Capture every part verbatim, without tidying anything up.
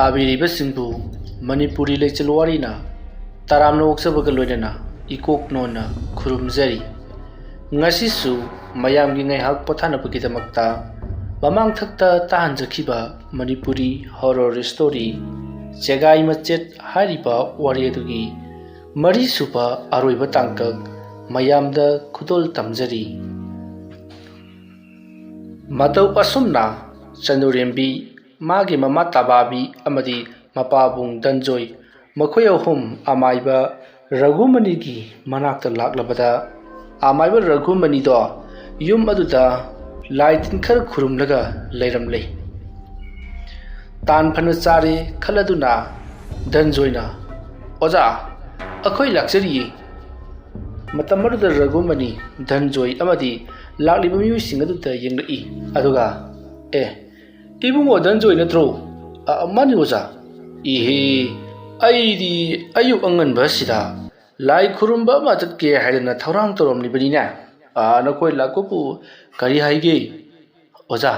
ꯇꯥꯕꯤꯔꯤꯕꯁꯤꯡꯕꯨ ꯃꯅꯤꯄꯨꯔꯤ ꯂꯩꯆꯜ ꯋꯥꯔꯤꯅ ꯇꯔꯥꯝꯅ ꯑꯣꯛꯆꯕꯒ ꯂꯣꯏꯅꯅ ꯏꯀꯣꯛ ꯅꯣꯟꯅ ꯈꯨꯔꯨꯝꯖꯔꯤ꯫ ꯉꯁꯤꯁꯨ ꯃꯌꯥꯝꯒꯤ ꯉꯥꯏꯍꯥꯛ ꯄꯣꯊꯥꯅꯕꯒꯤꯗꯃꯛꯇ ꯃꯃꯥꯡꯊꯛꯇ ꯇꯥꯍꯟꯖꯈꯤꯕ ꯃꯅꯤꯄꯨꯔꯤ horror story ꯆꯦꯒꯥꯏ ꯃꯆꯦꯠ ꯍꯥꯏꯔꯤꯕ ꯋꯥꯔꯤ ꯑꯗꯨꯒꯤ ꯃꯔꯤꯁꯨꯕ ꯑꯔꯣꯏꯕ ꯇꯥꯡꯀꯛ ꯃꯌꯥꯝꯗ ꯈꯨꯗꯣꯜ ꯇꯝꯖꯔꯤ꯫ ꯃꯇꯧ ꯑꯁꯨꯝꯅ ꯆꯅꯨꯔꯦꯝꯕꯤ, ꯃꯥꯒꯤ ꯃꯃꯥ ꯇꯥꯕꯥꯕꯤ ꯑꯃꯗꯤ ꯃꯄꯥꯕꯨꯡ ꯗꯟꯖꯣꯏ, ꯃꯈꯣꯏ ꯑꯍꯨꯝ ꯑꯃꯥꯏꯕ ꯔꯘꯨꯃꯅꯤꯒꯤ ꯃꯅꯥꯛꯇ ꯂꯥꯛꯂꯕꯗ, ꯑꯃꯥꯏꯕ ꯔꯘꯨꯃꯅꯤꯗꯣ ꯌꯨꯝ ꯑꯗꯨꯗ ꯂꯥꯏ ꯇꯤꯟ ꯈꯔ ꯈꯨꯔꯨꯝꯂꯒ ꯂꯩꯔꯝꯂꯦ꯫ ꯇꯥꯟ ꯐꯅ ꯆꯥꯔꯦ ꯈꯜꯂꯗꯨꯅ ꯗꯟꯖꯣꯏꯅ, "ꯑꯣꯖꯥ, ꯑꯩꯈꯣꯏ ꯂꯥꯛꯆꯔꯤꯌꯦ"꯫ ꯃꯇꯝ ꯑꯗꯨꯗ ꯔꯘꯨꯃꯅꯤ, ꯗꯟꯖꯣꯏ ꯑꯃꯗꯤ ꯂꯥꯛꯂꯤꯕ ꯃꯤꯑꯣꯏꯁꯤꯡ ꯑꯗꯨꯗ ꯌꯦꯡꯂꯛꯏ꯫ ꯑꯗꯨꯒ, "ꯑꯦ, ꯏꯕꯨꯡꯉꯣ ꯗꯟꯖꯣꯏ ꯅꯠꯇ꯭ꯔꯣ?" "ꯑ, ꯃꯥꯅꯤ ꯑꯣꯖꯥ"꯫ "ꯏꯍꯦ, ꯑꯩꯗꯤ ꯑꯌꯨꯛ ꯑꯉꯟꯕ ꯑꯁꯤꯗ ꯂꯥꯏ ꯈꯨꯔꯨꯝꯕ ꯑꯃ ꯆꯠꯀꯦ ꯍꯥꯏꯗꯅ ꯊꯧꯔꯥꯡ ꯇꯧꯔꯝꯂꯤꯕꯅꯤꯅꯦ꯫ ꯑ, ꯅꯈꯣꯏ ꯂꯥꯛꯄꯕꯨ ꯀꯔꯤ ꯍꯥꯏꯒꯦ?" "ꯑꯣꯖꯥ,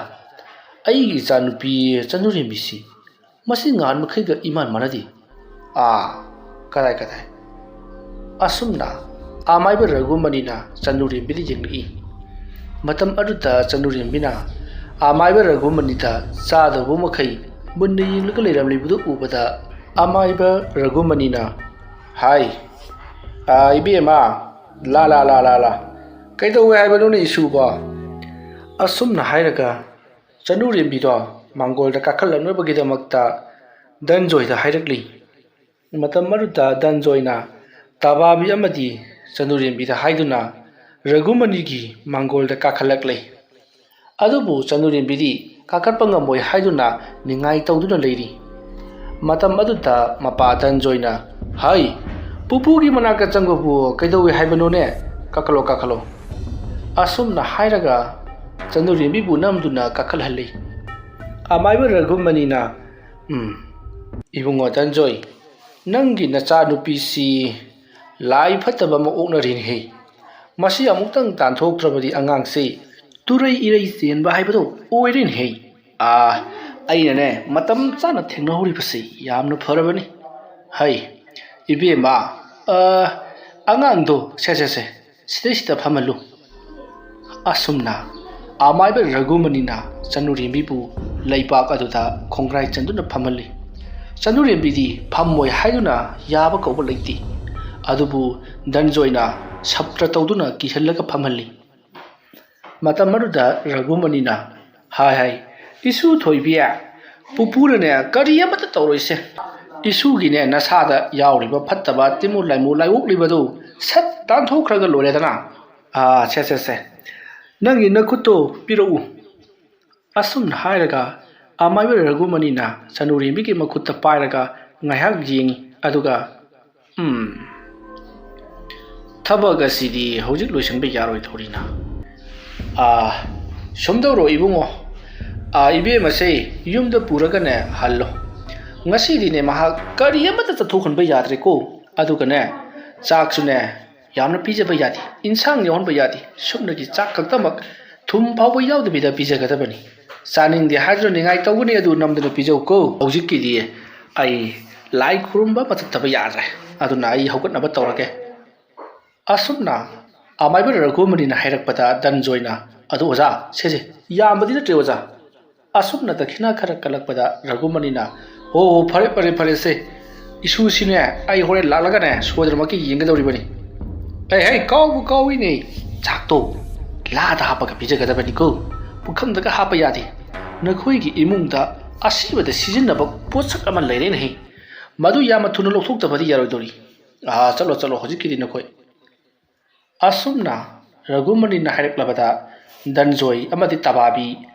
ꯑꯩꯒꯤ ꯏꯆꯥꯅꯨꯄꯤ ꯆꯅꯨꯔꯦꯝꯕꯤꯁꯤ ꯃꯁꯤ ꯉꯍꯥꯟ ꯃꯈꯩꯒ ꯏꯃꯥꯟ ꯃꯥꯟꯅꯗꯦ꯫ ꯑꯥ, ꯀꯗꯥꯏ, ꯀꯗꯥꯏ?" ꯑꯁꯨꯝꯅ ꯑꯃꯥꯏꯕ ꯔꯘꯨꯃꯅꯤꯅ ꯆꯅꯨꯔꯦꯝꯕꯤꯗ ꯌꯦꯡꯂꯛꯏ꯫ ꯃꯇꯝ ꯑꯗꯨꯗ ꯆꯅꯨꯔꯦꯝꯕꯤꯅ ꯑꯃꯥꯏꯕ ꯔꯘꯨꯃꯅꯤꯗ ꯆꯥꯗꯧꯕ ꯃꯈꯩ ꯃꯨꯟꯅ ꯌꯦꯡꯂꯒ ꯂꯩꯔꯝꯂꯤꯕꯗꯨ ꯎꯕꯗ, ꯑꯃꯥꯏꯕ ꯔꯘꯨꯃꯅꯤꯅ, "ꯍꯥꯏ, ꯑꯥ, ꯏꯕꯦꯝꯃ, ꯂꯥ, ꯂꯥ, ꯂꯥ, ꯂꯥ, ꯂꯥ, ꯀꯩꯗꯧꯋꯦ ꯍꯥꯏꯕꯅꯣꯅꯦ ꯏꯁꯨꯕꯣ?" ꯑꯁꯨꯝꯅ ꯍꯥꯏꯔꯒ ꯆꯅꯨꯔꯦꯝꯕꯤꯗꯣ ꯃꯥꯡꯒꯣꯜꯗ ꯀꯥꯈꯠꯂꯛꯅꯕꯒꯤꯗꯃꯛꯇ ꯗꯟꯖꯣꯏꯗ ꯍꯥꯏꯔꯛꯂꯤ꯫ ꯃꯇꯝ ꯑꯗꯨꯗ ꯗꯟꯖꯣꯏꯅ ꯇꯥꯕꯥꯕꯤ ꯑꯃꯗꯤ ꯆꯅꯨꯔꯦꯝꯕꯤꯗ ꯍꯥꯏꯗꯨꯅ ꯔꯘꯨꯃꯅꯤꯒꯤ ꯃꯥꯡꯒꯣꯜꯗ ꯀꯥꯈꯠꯂꯛꯂꯦ꯫ ꯑꯗꯨꯕꯨ ꯆꯅꯨꯔꯦꯝꯕꯤꯗꯤ ꯀꯥꯈꯠꯄ ꯉꯝꯃꯣꯏ ꯍꯥꯏꯗꯨꯅ ꯅꯤꯡꯉꯥꯏ ꯇꯧꯗꯨꯅ ꯂꯩꯔꯤ꯫ ꯃꯇꯝ ꯑꯗꯨꯗ ꯃꯄꯥ ꯗꯟꯖꯣꯏꯅ, "ꯍꯩ, ꯄꯨꯄꯨꯒꯤ ꯃꯅꯥꯛꯇ ꯆꯪꯕꯕꯨ ꯀꯩꯗꯧꯏ ꯍꯥꯏꯕꯅꯣꯅꯦ? ꯀꯥꯈꯠꯂꯣ, ꯀꯥꯈꯠꯂꯣ"꯫ ꯑꯁꯨꯝꯅ ꯍꯥꯏꯔꯒ ꯆꯅꯨꯔꯦꯝꯕꯤꯕꯨ ꯅꯝꯗꯨꯅ ꯀꯥꯈꯠꯍꯜꯂꯤ꯫ ꯑꯃꯥꯏꯕ ꯔꯘꯨꯃꯅꯤꯅ, "ꯎꯝ, ꯏꯕꯨꯡꯉꯣ ꯗꯟꯖꯣꯏ, ꯅꯪꯒꯤ ꯅꯆꯥꯅꯨꯄꯤꯁꯤ ꯂꯥꯏ ꯐꯠꯇꯕ ꯑꯃ ꯑꯣꯛꯅꯔꯦꯅꯦꯍꯦ꯫ ꯃꯁꯤ ꯑꯃꯨꯛꯇꯪ ꯇꯥꯟꯊꯣꯛꯇ꯭ꯔꯕꯗꯤ ꯑꯉꯥꯡꯁꯤ ꯇꯨꯔꯩ ꯏꯔꯩ ꯆꯦꯟꯕ ꯍꯥꯏꯕꯗꯣ ꯑꯣꯏꯔꯦꯅꯦꯍꯦ꯫ ꯑꯥ, ꯑꯩꯅꯅꯦ ꯃꯇꯝ ꯆꯥꯅ ꯊꯦꯡꯅꯍꯧꯔꯤꯕꯁꯤ ꯌꯥꯝꯅ ꯐꯔꯕꯅꯤ꯫ ꯍꯩ, ꯏꯕꯦꯝꯃ, ꯑ, ꯑꯉꯥꯡꯗꯣ ꯁꯦ ꯁꯦ ꯁꯦ ꯁꯤꯗꯩꯁꯤꯗ ꯐꯝꯍꯜꯂꯨ꯫ ꯑꯁꯨꯝꯅ ꯑꯃꯥꯏꯕ ꯔꯘꯨꯃꯅꯤꯅ ꯆꯅꯨꯔꯦꯝꯕꯤꯕꯨ ꯂꯩꯕꯥꯛ ꯑꯗꯨꯗ ꯈꯣꯡꯒ꯭ꯔꯥꯏ ꯆꯟꯗꯨꯅ ꯐꯝꯍꯜꯂꯤ꯫ ꯆꯅꯨꯔꯦꯝꯕꯤꯗꯤ ꯐꯝꯃꯣꯏ ꯍꯥꯏꯗꯨꯅ ꯌꯥꯕ ꯀꯧꯕ ꯂꯩꯇꯦ꯫ ꯑꯗꯨꯕꯨ ꯙꯅꯟꯖꯣꯏꯅ ꯁꯞꯇ꯭ꯔ ꯇꯧꯗꯨꯅ ꯀꯤꯍꯜꯂꯒ ꯐꯝꯍꯜꯂꯤ꯫ ꯃꯇꯝ ꯑꯗꯨꯗ ꯔꯘꯨꯃꯅꯤꯅ, "ꯍꯥꯏ ꯍꯥꯏ, ꯏꯁꯨ ꯊꯣꯏꯕꯤ, ꯄꯨꯄꯨꯅꯅꯦ ꯀꯔꯤ ꯑꯃꯠꯇ ꯇꯧꯔꯣꯏꯁꯦ꯫ ꯏꯁꯨꯒꯤꯅꯦ ꯅꯁꯥꯗ ꯌꯥꯎꯔꯤꯕ ꯐꯠꯇꯕ ꯇꯤꯃꯨ ꯂꯥꯏꯃꯨ ꯂꯥꯏꯑꯣꯛꯂꯤꯕꯗꯨ ꯁꯠ ꯇꯥꯟꯊꯣꯛꯈ꯭ꯔꯒ ꯂꯣꯏꯔꯦꯗꯅ꯫ ꯑꯥ, ꯁꯦ ꯁꯦ ꯁꯦ, ꯅꯪꯒꯤ ꯅꯈꯨꯠꯇꯣ ꯄꯤꯔꯛꯎ"꯫ ꯑꯁꯨꯝꯅ ꯍꯥꯏꯔꯒ ꯑꯃꯥꯏꯕ ꯔꯘꯨꯃꯅꯤꯅ ꯆꯅꯨꯔꯦꯝꯕꯤꯒꯤ ꯃꯈꯨꯠꯇ ꯄꯥꯏꯔꯒ ꯉꯥꯏꯍꯥꯛ ꯌꯦꯡꯉꯤ꯫ ꯑꯗꯨꯒ, "ꯎꯝ, ꯊꯕꯛ ꯑꯁꯤꯗꯤ ꯍꯧꯖꯤꯛ ꯂꯣꯏꯁꯤꯟꯕ ꯌꯥꯔꯣꯏꯗꯧꯔꯤꯅ꯫ ꯑꯥ, ꯁꯨꯝ ꯇꯧꯔꯣ ꯏꯕꯨꯡꯉꯣ, ꯑꯥ, ꯏꯕꯦꯝꯃꯁꯦ ꯌꯨꯝꯗ ꯄꯨꯔꯒꯅꯦ ꯍꯜꯂꯣ꯫ ꯉꯁꯤꯗꯤꯅꯦ ꯃꯍꯥꯛ ꯀꯔꯤ ꯑꯃꯠꯇ ꯆꯠꯊꯣꯛꯍꯟꯕ ꯌꯥꯗ꯭ꯔꯦꯀꯣ꯫ ꯑꯗꯨꯒꯅꯦ, ꯆꯥꯛꯁꯨꯅꯦ ꯌꯥꯝꯅ ꯄꯤꯖꯕ ꯌꯥꯗꯦ, ꯏꯟꯁꯥꯡ ꯌꯥꯎꯍꯟꯕ ꯌꯥꯗꯦ, ꯁꯨꯞꯅꯒꯤ ꯆꯥꯛ ꯈꯛꯇꯃꯛ ꯊꯨꯝ ꯐꯥꯎꯕ ꯌꯥꯎꯗꯕꯤꯗ ꯄꯤꯖꯒꯗꯕꯅꯤ꯫ ꯆꯥꯅꯤꯡꯗꯦ ꯍꯥꯏꯗꯨꯅ ꯅꯤꯡꯉꯥꯏ ꯇꯧꯒꯅꯤ, ꯑꯗꯨ ꯅꯝꯗꯅ ꯄꯤꯖꯧꯀꯣ꯫ ꯍꯧꯖꯤꯛꯀꯤꯗꯤ ꯑꯩ ꯂꯥꯏ ꯈꯨꯔꯨꯝꯕ ꯑꯃ ꯆꯠꯇꯕ ꯌꯥꯗ꯭ꯔꯦ, ꯑꯗꯨꯅ ꯑꯩ ꯍꯧꯒꯠꯅꯕ ꯇꯧꯔꯒꯦ"꯫ ꯑꯁꯨꯝꯅ ꯑꯃꯥꯏꯕ ꯔꯘꯨꯃꯅꯤꯅ ꯍꯥꯏꯔꯛꯄꯗ ꯙꯅꯟꯖꯣꯏꯅ, "ꯑꯗꯨ ꯑꯣꯖꯥ, ꯁꯦ ꯁꯦ, ꯌꯥꯝꯕꯗꯤ ꯅꯠꯇ꯭ꯔꯦ ꯑꯣꯖꯥ, ꯑꯁꯨꯝꯅ ꯗꯈꯤꯅꯥ ꯈꯔ ꯀꯜꯂꯛꯄꯗ ꯔꯘꯨꯃꯅꯤꯅ, 'ꯑꯣ, ꯐꯔꯦ, ꯐꯔꯦ, ꯐꯔꯦꯁꯦ꯫ ꯏꯁꯨꯁꯤꯅꯦ ꯑꯩ ꯍꯣꯔꯦꯟ ꯂꯥꯛꯂꯒꯅꯦ ꯁꯣꯏꯗꯅꯃꯛꯀꯤ ꯌꯦꯡꯒꯗꯧꯔꯤꯕꯅꯤ꯫ ꯑꯩ, ꯍꯩ, ꯀꯥꯎꯕꯨ ꯀꯥꯎꯏꯅꯦ꯫ ꯆꯥꯛꯇꯣ ꯂꯥꯗ ꯍꯥꯞꯄꯒ ꯄꯤꯖꯒꯗꯕꯅꯤꯀꯣ꯫ ꯄꯨꯈꯝꯗꯒ ꯍꯥꯞꯄ ꯌꯥꯗꯦ꯫ ꯅꯈꯣꯏꯒꯤ ꯏꯃꯨꯡꯗ ꯑꯁꯤꯕꯗ ꯁꯤꯖꯤꯟꯅꯕ ꯄꯣꯠꯁꯛ ꯑꯃ ꯂꯩꯔꯦꯅꯦ ꯍꯦ꯫ ꯃꯗꯨ ꯌꯥꯝꯅ ꯊꯨꯅ ꯂꯧꯊꯣꯛꯇꯕꯗꯤ ꯌꯥꯔꯣꯏꯗꯧꯔꯤ꯫ ꯑꯥ, ꯆꯠꯂꯣ, ꯆꯠꯂꯣ, ꯍꯧꯖꯤꯛꯀꯤꯗꯤ ꯅꯈꯣꯏ"꯫ ꯑꯁꯨꯝꯅ ꯔꯘꯨꯃꯅꯤꯅ ꯍꯥꯏꯔꯛꯂꯕꯗ ꯙꯅꯟꯖꯣꯏ ꯑꯃꯗꯤ ꯇꯕꯥꯕꯤ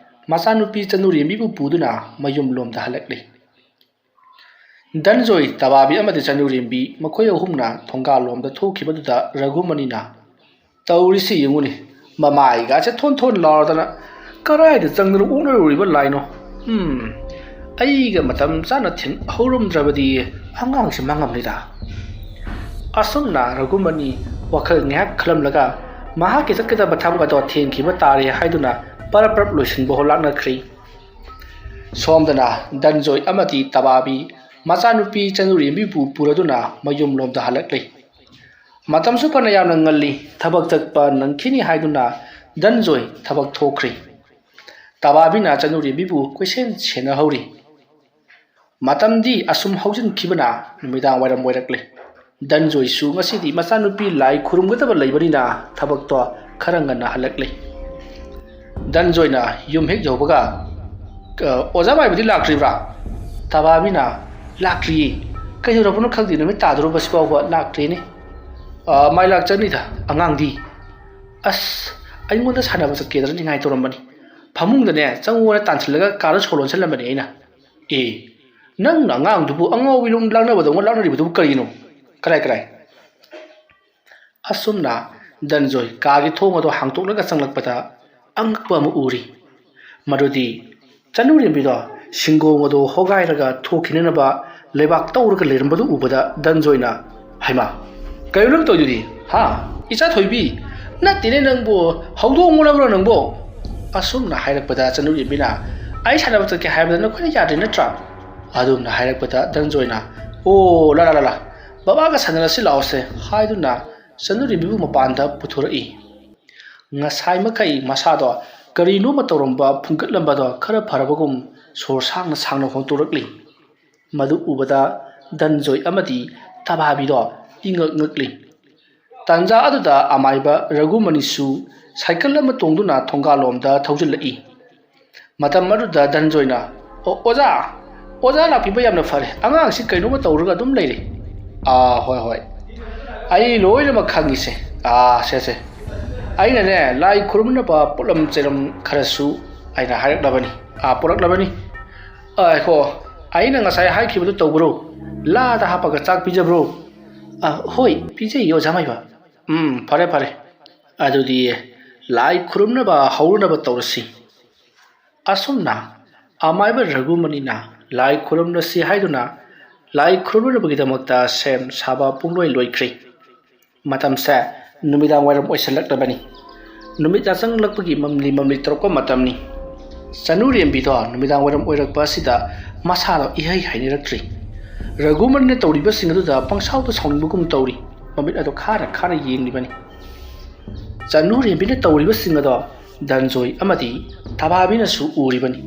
ꯃꯆꯥꯅꯨꯄꯤ ꯆꯅꯨꯔꯦꯝꯕꯤꯕꯨ ꯄꯨꯗꯨꯅ ꯃꯌꯨꯝ ꯂꯣꯝꯗ ꯍꯜꯂꯛꯂꯤ꯫ ꯙꯅꯟꯖꯣꯏ, ꯇꯕꯥꯕꯤ ꯑꯃꯗꯤ ꯆꯅꯨꯔꯦꯝꯕꯤ ꯃꯈꯣꯏ ꯑꯍꯨꯝꯅ ꯊꯣꯡꯒꯥꯜ ꯂꯣꯝꯗ ꯊꯣꯛꯈꯤꯕꯗꯨꯗ ꯔꯘꯨꯃꯅꯤꯅ, "ꯇꯧꯔꯤꯁꯤ ꯌꯦꯡꯉꯨꯅꯦ, ꯃꯃꯥꯏꯒꯥꯁꯦ ꯊꯣꯟ ꯊꯣꯟ ꯂꯥꯎꯔꯗꯅ ꯀꯔꯥꯏꯗ ꯆꯪꯗꯅ ꯑꯣꯛꯅꯔꯨꯔꯤꯕ ꯂꯥꯏꯅꯣ? ꯎꯝ, ꯑꯩꯒ ꯃꯇꯝ ꯆꯥꯅ ꯊꯦꯡꯍꯧꯔꯝꯗ꯭ꯔꯕꯗꯤ ꯑꯉꯥꯡꯁꯦ ꯃꯥꯡꯉꯝꯅꯤꯗ"꯫ ꯑꯁꯨꯝꯅ ꯔꯘꯨꯃꯅꯤ ꯋꯥꯈꯜ ꯉꯥꯏꯍꯥꯛ ꯈꯜꯂꯝꯂꯒ ꯃꯍꯥꯛꯀꯤ ꯆꯠꯀꯗꯕ ꯊꯕꯛ ꯑꯗꯣ ꯊꯦꯡꯈꯤꯕ ꯇꯥꯔꯦ ꯍꯥꯏꯗꯨꯅ ꯄꯔꯞ ꯄꯔꯞ ꯂꯣꯏꯁꯤꯟꯕ ꯍꯣꯂꯥꯛꯅꯈ꯭ꯔꯤ꯫ ꯁꯣꯝꯗꯅ ꯙꯟꯖꯣꯏ ꯑꯃꯗꯤ ꯇꯕꯥꯕꯤ ꯃꯆꯥꯅꯨꯄꯤ ꯆꯅꯨꯔꯦꯝꯕꯤꯕꯨ ꯄꯨꯔꯗꯨꯅ ꯃꯌꯨꯝꯂꯣꯝꯗ ꯍꯜꯂꯛꯂꯤ꯫ ꯃꯇꯝꯁꯨ ꯐꯅ ꯌꯥꯝꯅ ꯉꯜꯂꯤ꯫ ꯊꯕꯛ ꯆꯠꯄ ꯅꯪꯈꯤꯅꯤ ꯍꯥꯏꯗꯨꯅ ꯙꯟꯖꯣꯏ ꯊꯕꯛ ꯊꯣꯛꯈ꯭ꯔꯤ꯫ ꯇꯕꯥꯕꯤꯅ ꯆꯅꯨꯔꯦꯝꯕꯤꯕꯨ ꯀꯣꯏꯁꯦꯟ ꯁꯦꯟꯅꯍꯧꯔꯤ꯫ ꯃꯇꯝꯗꯤ ꯑꯁꯨꯝ ꯍꯧꯖꯤꯟꯈꯤꯕꯅ ꯅꯨꯃꯤꯗꯥꯡ ꯋꯥꯏꯔꯝ ꯑꯣꯏꯔꯛꯂꯦ꯫ ꯙꯟꯖꯣꯏꯁꯨ ꯉꯁꯤꯗꯤ ꯃꯆꯥꯅꯨꯄꯤ ꯂꯥꯏ ꯈꯨꯔꯨꯝꯒꯗꯕ ꯂꯩꯕꯅꯤꯅ ꯊꯕꯛꯇꯣ ꯈꯔ ꯉꯟꯅ ꯍꯜꯂꯛꯂꯦ꯫ ꯙꯟꯖꯣꯏꯅ ꯌꯨꯝ ꯍꯦꯛ ꯌꯧꯕꯒ, "ꯑ, ꯑꯣꯖꯥ ꯃꯥꯏꯕꯗꯤ ꯂꯥꯛꯇ꯭ꯔꯤꯕ꯭ꯔꯥ?" ꯇꯕꯥꯕꯤꯅ, "ꯂꯥꯛꯇ꯭ꯔꯤꯌꯦ꯫ ꯀꯩꯗꯧꯔꯕꯅꯣ ꯈꯪꯗꯦ, ꯅꯨꯃꯤꯠ ꯇꯥꯗꯣꯔꯕꯁꯤ ꯐꯥꯎꯕ ꯂꯥꯛꯇ꯭ꯔꯦꯅꯦ꯫ ꯑ, ꯃꯥꯏ ꯂꯥꯛꯆꯅꯤꯗ, ꯑꯉꯥꯡꯗꯤ꯫ ꯑꯁ, ꯑꯩꯉꯣꯟꯗ ꯁꯥꯟꯅꯕ ꯆꯠꯀꯦꯗꯅ ꯅꯤꯡꯉꯥꯏ ꯇꯧꯔꯝꯕꯅꯤ꯫ ꯐꯃꯨꯡꯗꯅꯦ ꯆꯪꯉꯣꯅ ꯇꯥꯟꯁꯤꯜꯂꯒ ꯀꯥꯗ ꯁꯣ ꯂꯣꯟꯁꯤꯜꯂꯝꯕꯅꯤ ꯑꯩꯅ꯫ ꯑꯦ, ꯅꯪꯅ ꯑꯉꯥꯡꯗꯨꯕꯨ ꯑꯉꯥꯎꯕꯤꯗꯧꯅ ꯂꯥꯛꯅꯕꯗꯧꯅ ꯂꯥꯛꯅꯔꯤꯕꯗꯨꯕꯨ ꯀꯔꯤꯅꯣ? ꯀꯔꯥꯏ, ꯀꯔꯥꯏ?" ꯑꯁꯨꯝꯅ ꯙꯟꯖꯣꯏ ꯀꯥꯒꯤ ꯊꯣꯡ ꯑꯗꯨ ꯍꯥꯡꯇꯣꯛꯂꯒ ꯆꯪꯂꯛꯄꯗ ꯑꯉꯛꯄ ꯑꯃ ꯎꯔꯤ꯫ ꯃꯗꯨꯗꯤ ꯆꯅꯨꯔꯦꯝꯕꯤꯗꯣ ꯁꯤꯡꯒꯣꯡ ꯑꯗꯨ ꯍꯣꯒꯥꯏꯔꯒ ꯊꯣꯛꯈꯤꯅꯅꯕ ꯂꯩꯕꯥꯛ ꯇꯧꯔꯒ ꯂꯩꯔꯝꯕꯗꯨ ꯎꯕꯗ ꯙꯟꯖꯣꯏꯅ, "ꯍꯩꯃꯥ, ꯀꯩꯅꯣ ꯅꯪ ꯇꯧꯔꯤꯗꯨꯗꯤ? ꯍꯥ? ꯏꯆꯥ ꯊꯣꯏꯕꯤ, ꯅꯠꯇꯦꯅꯦ ꯅꯪꯕꯨ, ꯍꯧꯗꯣꯡ ꯑꯣꯜꯂꯕ꯭ꯔꯣ ꯅꯪꯕꯨ?" ꯑꯁꯨꯝꯅ ꯍꯥꯏꯔꯛꯄꯗ ꯆꯅꯨꯔꯦꯝꯕꯤꯅ, "ꯑꯩ ꯁꯥꯟꯅꯕ ꯆꯠꯀꯦ ꯍꯥꯏꯕꯗ ꯅꯈꯣꯏꯅ ꯌꯥꯗ꯭ꯔꯤ ꯅꯠꯇ꯭ꯔꯥ?" ꯑꯗꯨꯝꯅ ꯍꯥꯏꯔꯛꯄꯗ ꯙꯟꯖꯣꯏꯅ, "ꯑꯣ, ꯂꯥ, ꯂꯥ, ꯂꯥ, ꯂꯥ, ꯕꯕꯥꯒ ꯁꯥꯟꯅꯔꯁꯤ ꯂꯥꯛꯑꯣꯁꯦ" ꯍꯥꯏꯗꯨꯅ ꯆꯅꯨꯔꯦꯝꯕꯤꯕꯨ ꯃꯄꯥꯟꯗ ꯄꯨꯊꯣꯔꯛꯏ꯫ ꯉꯁꯥꯏ ꯃꯈꯩ ꯃꯁꯥꯗꯣ ꯀꯔꯤꯅꯣꯃ ꯇꯧꯔꯝꯕ ꯐꯨꯟꯒꯠꯂꯝꯕꯗꯣ ꯈꯔ ꯐꯔꯕꯒꯨꯝ ꯁꯣꯔ ꯁꯥꯡꯅ ꯁꯥꯡꯅ ꯍꯣꯟꯇꯣꯔꯛꯂꯤ꯫ ꯃꯗꯨ ꯎꯕꯗ ꯙꯟꯖꯣꯏ ꯑꯃꯗꯤ ꯇꯕꯥꯕꯤꯗꯣ ꯏꯉꯛ ꯉꯛꯂꯤ꯫ ꯇꯥꯟꯖꯥ ꯑꯗꯨꯗ ꯑꯃꯥꯏꯕ ꯔꯘꯨꯃꯅꯤꯁꯨ ꯁꯥꯏꯀꯜ ꯑꯃ ꯇꯣꯡꯗꯨꯅ ꯊꯣꯡꯒꯥꯜꯂꯣꯝꯗ ꯊꯧꯖꯤꯜꯂꯛꯏ꯫ ꯃꯇꯝ ꯑꯗꯨꯗ ꯙꯟꯖꯣꯏꯅ, "ꯑꯣ, ꯑꯣꯖꯥ, ꯑꯣꯖꯥ ꯂꯥꯛꯄꯤꯕ ꯌꯥꯝꯅ ꯐꯔꯦ꯫ ꯑꯉꯥꯡꯁꯤ ꯀꯩꯅꯣꯝꯃ ꯇꯧꯔꯒ ꯑꯗꯨꯝ ꯂꯩꯔꯦ꯫" "ꯑꯥ, ꯍꯣꯏ, ꯍꯣꯏ, ꯑꯩ ꯂꯣꯏꯅꯃꯛ ꯈꯪꯉꯤꯁꯦ꯫ ꯑꯥ, ꯁꯦ, ꯁꯦ, ꯑꯩꯅꯅꯦ ꯂꯥꯏ ꯈꯨꯔꯨꯝꯅꯕ ꯄꯣꯠꯂꯝ ꯆꯩꯔꯝ ꯈꯔꯁꯨ ꯑꯩꯅ ꯍꯥꯏꯔꯛꯂꯕꯅꯤ, ꯑꯥ, ꯄꯨꯔꯛꯂꯕꯅꯤ꯫ ꯑꯥ, ꯉꯥꯏꯈꯣ, ꯑꯩꯅ ꯉꯁꯥꯏ ꯍꯥꯏꯈꯤꯕꯗꯨ ꯇꯧꯕ꯭ꯔꯣ? ꯂꯥꯗ ꯍꯥꯞꯄꯒ ꯆꯥꯛ ꯄꯤꯖꯕ꯭ꯔꯣ?" "ꯑꯥ, ꯍꯣꯏ, ꯄꯤꯖꯩꯌꯦ ꯑꯣꯖꯥ ꯃꯥꯏꯕ꯫" "ꯎꯝ, ꯐꯔꯦ, ꯐꯔꯦ꯫ ꯑꯗꯨꯗꯤ ꯂꯥꯏ ꯈꯨꯔꯨꯝꯅꯕ ꯍꯧꯔꯅꯕ ꯇꯧꯔꯁꯤ꯫" ꯑꯁꯨꯝꯅ ꯑꯃꯥꯏꯕ ꯔꯘꯨꯃꯅꯤꯅ ꯂꯥꯏ ꯈꯨꯔꯨꯝꯂꯁꯤ ꯍꯥꯏꯗꯨꯅ ꯂꯥꯏ ꯈꯨꯔꯨꯝꯅꯕꯒꯤꯗꯃꯛꯇ ꯁꯦꯝ ꯁꯥꯕ ꯄꯨꯡꯂꯣꯏ ꯂꯣꯏꯈ꯭ꯔꯦ꯫ ꯃꯇꯝꯁꯦ ꯅꯨꯃꯤꯗꯥꯡ ꯋꯥꯏꯔꯝ ꯑꯣꯏꯁꯜꯂꯛꯂꯕꯅꯤ꯫ ꯅꯨꯃꯤꯠ ꯌꯥꯆꯪꯂꯛꯄꯒꯤ ꯃꯝꯂꯤ ꯃꯝꯂꯤ ꯇꯧꯔꯛꯄ ꯃꯇꯝꯅꯤ꯫ ꯆꯅꯨꯔꯦꯝꯕꯤꯗꯣ ꯅꯨꯃꯤꯗꯥꯡ ꯋꯥꯏꯔꯝ ꯑꯣꯏꯔꯛꯄ ꯑꯁꯤꯗ ꯃꯁꯥꯗꯣ ꯏꯍꯩ ꯍꯩꯅꯔꯛꯇ꯭ꯔꯤ꯫ ꯔꯘꯨꯃꯅꯤꯅ ꯇꯧꯔꯤꯕꯁꯤꯡ ꯑꯗꯨꯗ ꯄꯪꯁꯥꯎꯗ ꯁꯥꯎꯅꯤꯡꯕꯒꯨꯝ ꯇꯧꯔꯤ꯫ ꯃꯃꯤꯠ ꯑꯗꯣ ꯈꯥꯅ ꯈꯥꯅ ꯌꯦꯡꯂꯤꯕꯅꯤ꯫ ꯆꯅꯨꯔꯦꯝꯕꯤꯅ ꯇꯧꯔꯤꯕꯁꯤꯡ ꯑꯗꯣ ꯙꯟꯖꯣꯏ ꯑꯃꯗꯤ ꯇꯕꯥꯕꯤꯅꯁꯨ ꯎꯔꯤꯕꯅꯤ꯫